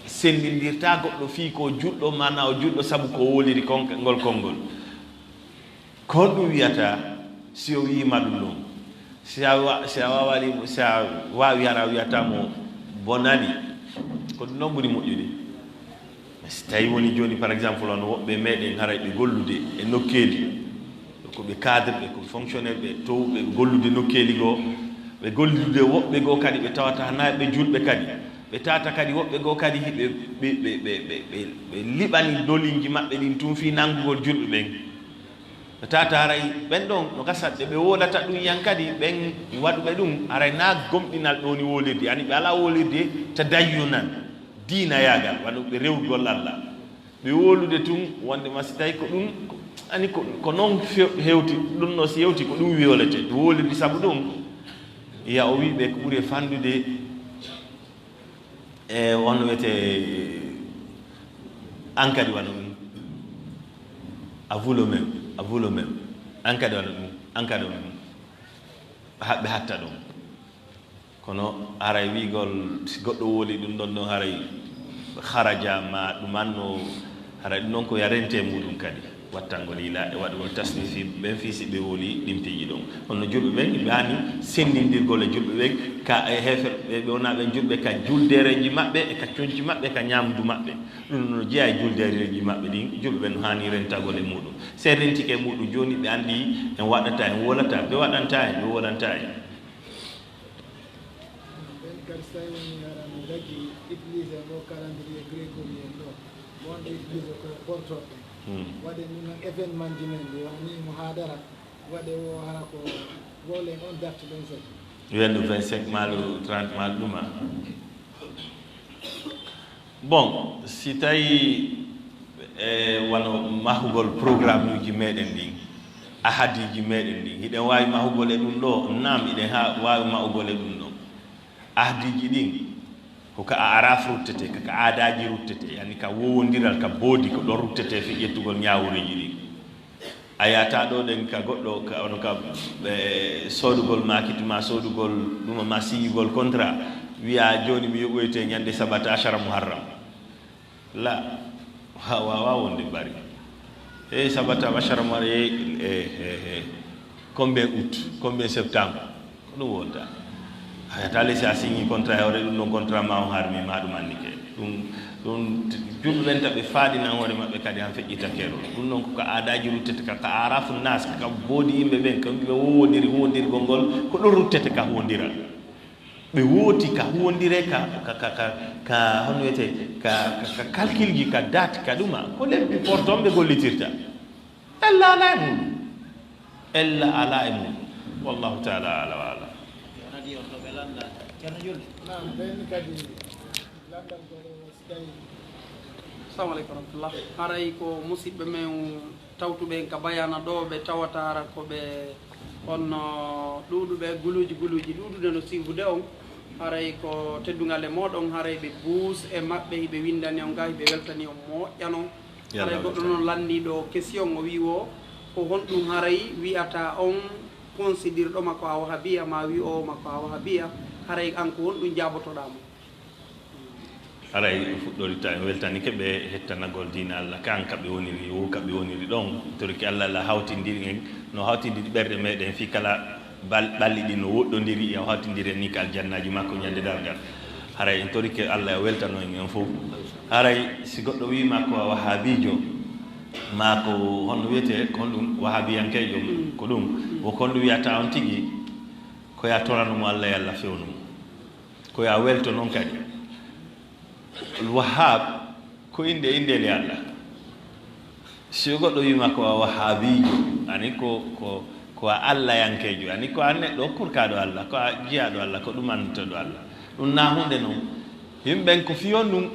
senndindirta goɗɗo fii ko julɗo, maanaa o julɗo sabu ko woliri kon, ngol konngol. Ko honɗum wiyata si o wi'ima ɗum ɗon? Si a wa-, si a waawani, si a waawi hara a wiyata mo bonani, ko ɗum ɗon ɓuri moƴƴude. Mais si tawi woni jooni, par exemple, hono woɓɓe meɗen haray ɓe gollude e nokkeeli, ko ɓe cadre ɓe, ko fonctionnaire ɓe, towɓe gollude nokkeeli goo, ɓe gollude woɓɓe goo kadi ɓe tawata hana ɓe julɓe kadi, ɓe tawata kadi woɓɓe goo kadi hiɓe, ɓe, ɓe liɓani dolinji maɓɓe ɗin tun fii nanngugol julɓe ɓen. Ɓe tawata haray ɓen ɗon no gasa ɓe, ɓe wolata ɗum yan kadi, ɓen waɗuɓe ɗum haray naa gomɗinal ɓe woni wolirde, ani ɓe alaa wolirde tadayyunan, diinayaagal, wano ɓe rewugol Allah. Ɓe wolude tun wonde ma si tawi ko ɗum, ko, ani ko, ko noon few-, hewti, ɗum no si hewti ko ɗum wolete, ɓe wolirde sabu ɗum. Ya o wi'i ɓe ko ɓuri e fandude e on wiyete an kadi wano ɗum. A vulo men, a vulo men. An kadi wano ɗum, an kadi wano ɗum. Ɓe ha-, ɓe hatta ɗum. Kono haray wi'gol si goɗɗo woli ɗum ɗon ɗon haray haraja ma ɗuman no, haray ɗum ɗon ko yarente muɗum kadi. Wattangol yila e waɗugol tasnifi ɓen fii si ɓe woli ɗin piiji ɗon. Kono julɓe ɓen, ɓe haani senndindirgol e julɓe ɓen, ka e heeferɓe ɓe wonaa ɓen julɓe ka juldeereeji maɓɓe, e ka conci maɓɓe, ka ñaamdu maɓɓe. Ɗum no jeyaa e juldeereeji maɓɓe ɗin, julɓe ɓen no haani rentagol e muɗum. Si en rentike e muɗum jooni, ɓe anndi en waɗata, en wolata, ɓe waɗanta en, ɓe wolanta en. Ɓen kadi, so tawi woni hara no daggi utilisé ngo calendrier grégorien ɗo, mo wonɓe utilisé ko portoɓe. Hmm. Waɗe ɗum noon événement ji men ɗi, woni muhadara, waɗe o hara ko wowlen on date vingt-cinq. Wiyen ɗum vingt-cinq maa le trente maa le ɗuma. Bon, si tawi, e, wano mahugol programme uji meɗen ɗin, ahadiiji meɗen ɗin, hiɗen waawi mahugol e ɗum ɗo? Naam, hiɗen ha-, waawi mahugol e ɗum ɗo. Ahadiiji ɗin, ko ka araf ruttete, ka, ka aadaaji ruttete, yani ka wowondiral, ka boodi, ko ɗon ruttete fii ƴettugol ñaawureeji ɗin. A yahata ɗo ɗen ka goɗɗo, ka, ono ka, eh, soodugol makit ma, soodugol ɗuma ma, siyigol contrat, wiya, "Jooni mi yoɓoyte ñande sabata ashara Muharram." La, wa-, waawaa wonde bari. Hey, sabata ashara Muharram, hey, hey, hey, hey. Combien août? Combien septembre? Ko ɗum wonta. A yahataa le si a signi contrat e hoore ɗum ɗon contrat ma on harmi ma ɗum annike. Ɗum, ɗum julɓe ɓen ta ɓe faaɗinan hoore maɓɓe kadi han feƴƴita keerol. Ɗum ɗon ko ka aadaaji ruttete ka, ka aarafu nas, ka boodi yimɓe ɓen, ka ɓe woowondiri, woondirgol ngol, ko ɗum ruttete ka huwondira. Ɓe wooti ka huwondire, ka, ka, ka, ka, ka, hono wiyetee, ka, ka, ka calcul ji, ka date, ka ɗuma. Ko lebbi porton ɓe gollitirta. Ella alaa e muɗum. Ella alaa e muɗum. Wallahu taala ala wa ala. Naam, ɓen kadi lanndal goro si tawi. Assalamu aleykum wa rahmatullah. Haray ko musiɓɓe men tawtuɓe en ka Bayana ɗo, ɓe tawata hara ko ɓe honno ɗuuɗuɓe guluuji, guluuji ɗuuɗude no siibude on. Haray ko teddungal e mooɗon, haray ɓe buus e maɓɓe, hiɓe winndani on ga, hiɓe weltani on moƴƴa non. Haray goɗɗo noon lanndii ɗo question, o wi'i wo ko honɗum haray wi'ata on considérɗo ma ko a wahabiya, ma wi'oowo ma ko a wahabiya, haray an ko honɗum jaabotoɗaa mo? Haray ɗum fuɗɗorita en weltanike ɓe hettanagol diina Allah kan ka ɓe woniri, wo ka ɓe woniri ɗon. Toriki Allah, Allah hawtindiri en, no hawtindiri ɓerɗe meɗen fii kala bal-, ɓalli ɗi no woɗɗondiri, yo hawtindiri en ni ka aljannaaji makko ñande darngal. Haray en torike Allah yo weltano en en fof. Haray si goɗɗo wiima ko a wahabiijo, ma ko honno wiyetee, ko honɗum wahabiyankeejo, ko ɗum, wo ko honɗum wiyata on tigi, ko ya torano mo Allah, yo Allah fewnu mo. Ko ya welto non kadi. Al Wahhab ko innde, innde le Allah. Si goɗɗo wiima ko a wahabiijo, ani ko, ko, ko a allayankeejo, ani ko a neɗɗo kurkaaɗo Allah, ko a jiyaaɗo Allah, ko ɗum anndotooɗo Allah. Ɗum na huunde non. Yimɓe ɓen ko fii on ɗum,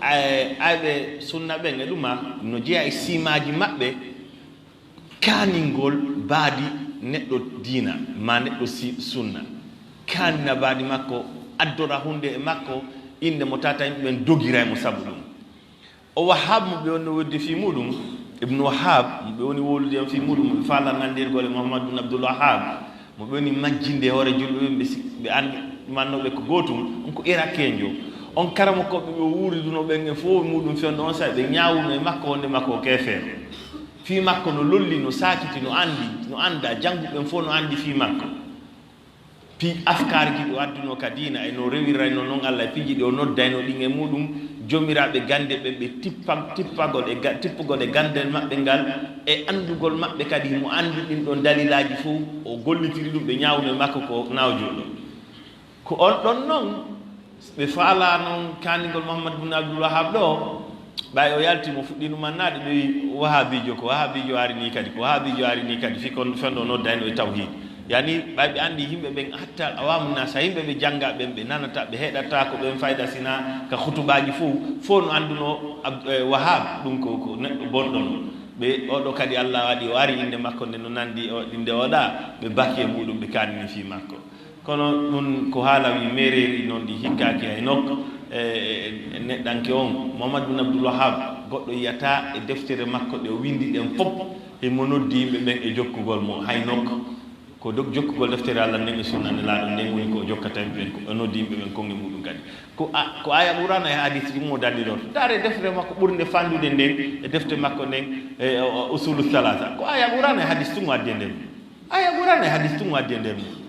ay-, ayɓe sunna ɓen e ɗuma, no jeyaa e siimaaji maɓɓe, kaaningol baadi neɗɗo diina, ma neɗɗo si-, sunna. Kaanina baadi makko, addora huunde e makko, innde mo tata yimɓe ɓen dogira e mo sabu ɗum. O Wahhab mo ɓe woni no weddi fii muɗum, Ibnu Wahhab mo ɓe woni wowlude en fii muɗum, mo ɓe faalaa nanndirgol e Muhammad bin Abdul Wahhab, mo ɓe woni majjinde hoore julɓe ɓen, ɓe si-, ɓe anndi mannooɓe ko gootum, on ko Irakeejo. On karamokooɓe ɓe o wuuridunoo ɓen e fof muɗum fewndo on saa'i ɓe ñaawuno e makko wonde makko o keefeero. Fii makko no lolli, no saakiti, no anndi, no annda, jannguɓe ɓen fof no anndi fii makko. Fii afkaariji ɗi o addunoo ka diina, e no rewirayno non Allah, e piiji ɗi o noddaynoo ɗin e muɗum, joomiraaɓe gannde ɓen ɓe tippa-, tippagol e ga-, tippugol e ganndal maɓɓe ngal, e anndugol maɓɓe kadi himo anndi ɗin ɗon dalilaaji fof, o gollitiri ɗum, ɓe ñaawno e makko ko nawjooɗo. Ko on ɗon non, ɓe faalaa non kaaningol Muhammad bin Abdul Wahhab ɗo, ɓay o yalti mo fuɗɗii ɗum annaade, ɓe wi'i, "Wahabiijo ko, wahabiijo ari ni kadi, ko wahabiijo ari ni kadi, fii kon fewndo noddayno e tawhiid." Yani, ɓay ɓe anndi yimɓe ɓen, hatta awamu naasa, yimɓe ɓe jannga ɓen, ɓe nanata, ɓe heɗata ko ɓen fayda sina ka khutubaaji fof, fof no anndunoo Ab-, eh, Wahhab, ɗum ko, ko neɗɗo bonɗo non. Ɓe, oɗo kadi Allah waɗi o ari, innde makko nde no nanndi o, innde oɗa, ɓe baki e muɗum, ɓe kaanini fii makko. Kono ɗum ko haala wi meereeri noon ɗi hikkaaki hay nokk, e, e, e neɗɗanke on, Muhammad bin Abdul Wahhab, goɗɗo yiyata e deftere makko ɗe o winndi ɗen fof, himo noddi yimɓe ɓen e jokkugol mo hay nokk. Ko dog-, jokkugol deftere Allah nden e sunna Nelaaɗo nden woni ko o jokkata yimɓe ɓen, ko o noddi yimɓe ɓen kon e muɗum kadi. Ko a-, ko aya Qur'aana e hadis ɗum o dalilorto. Ndaare deftere makko ɓurnde fandude nden e defte makko nden, e, o, o, Usulu Salaasa. Ko aya Qur'aana e hadis tun o addi e nder mum. Aya Qur'aana e hadis tun o addi e nder mum.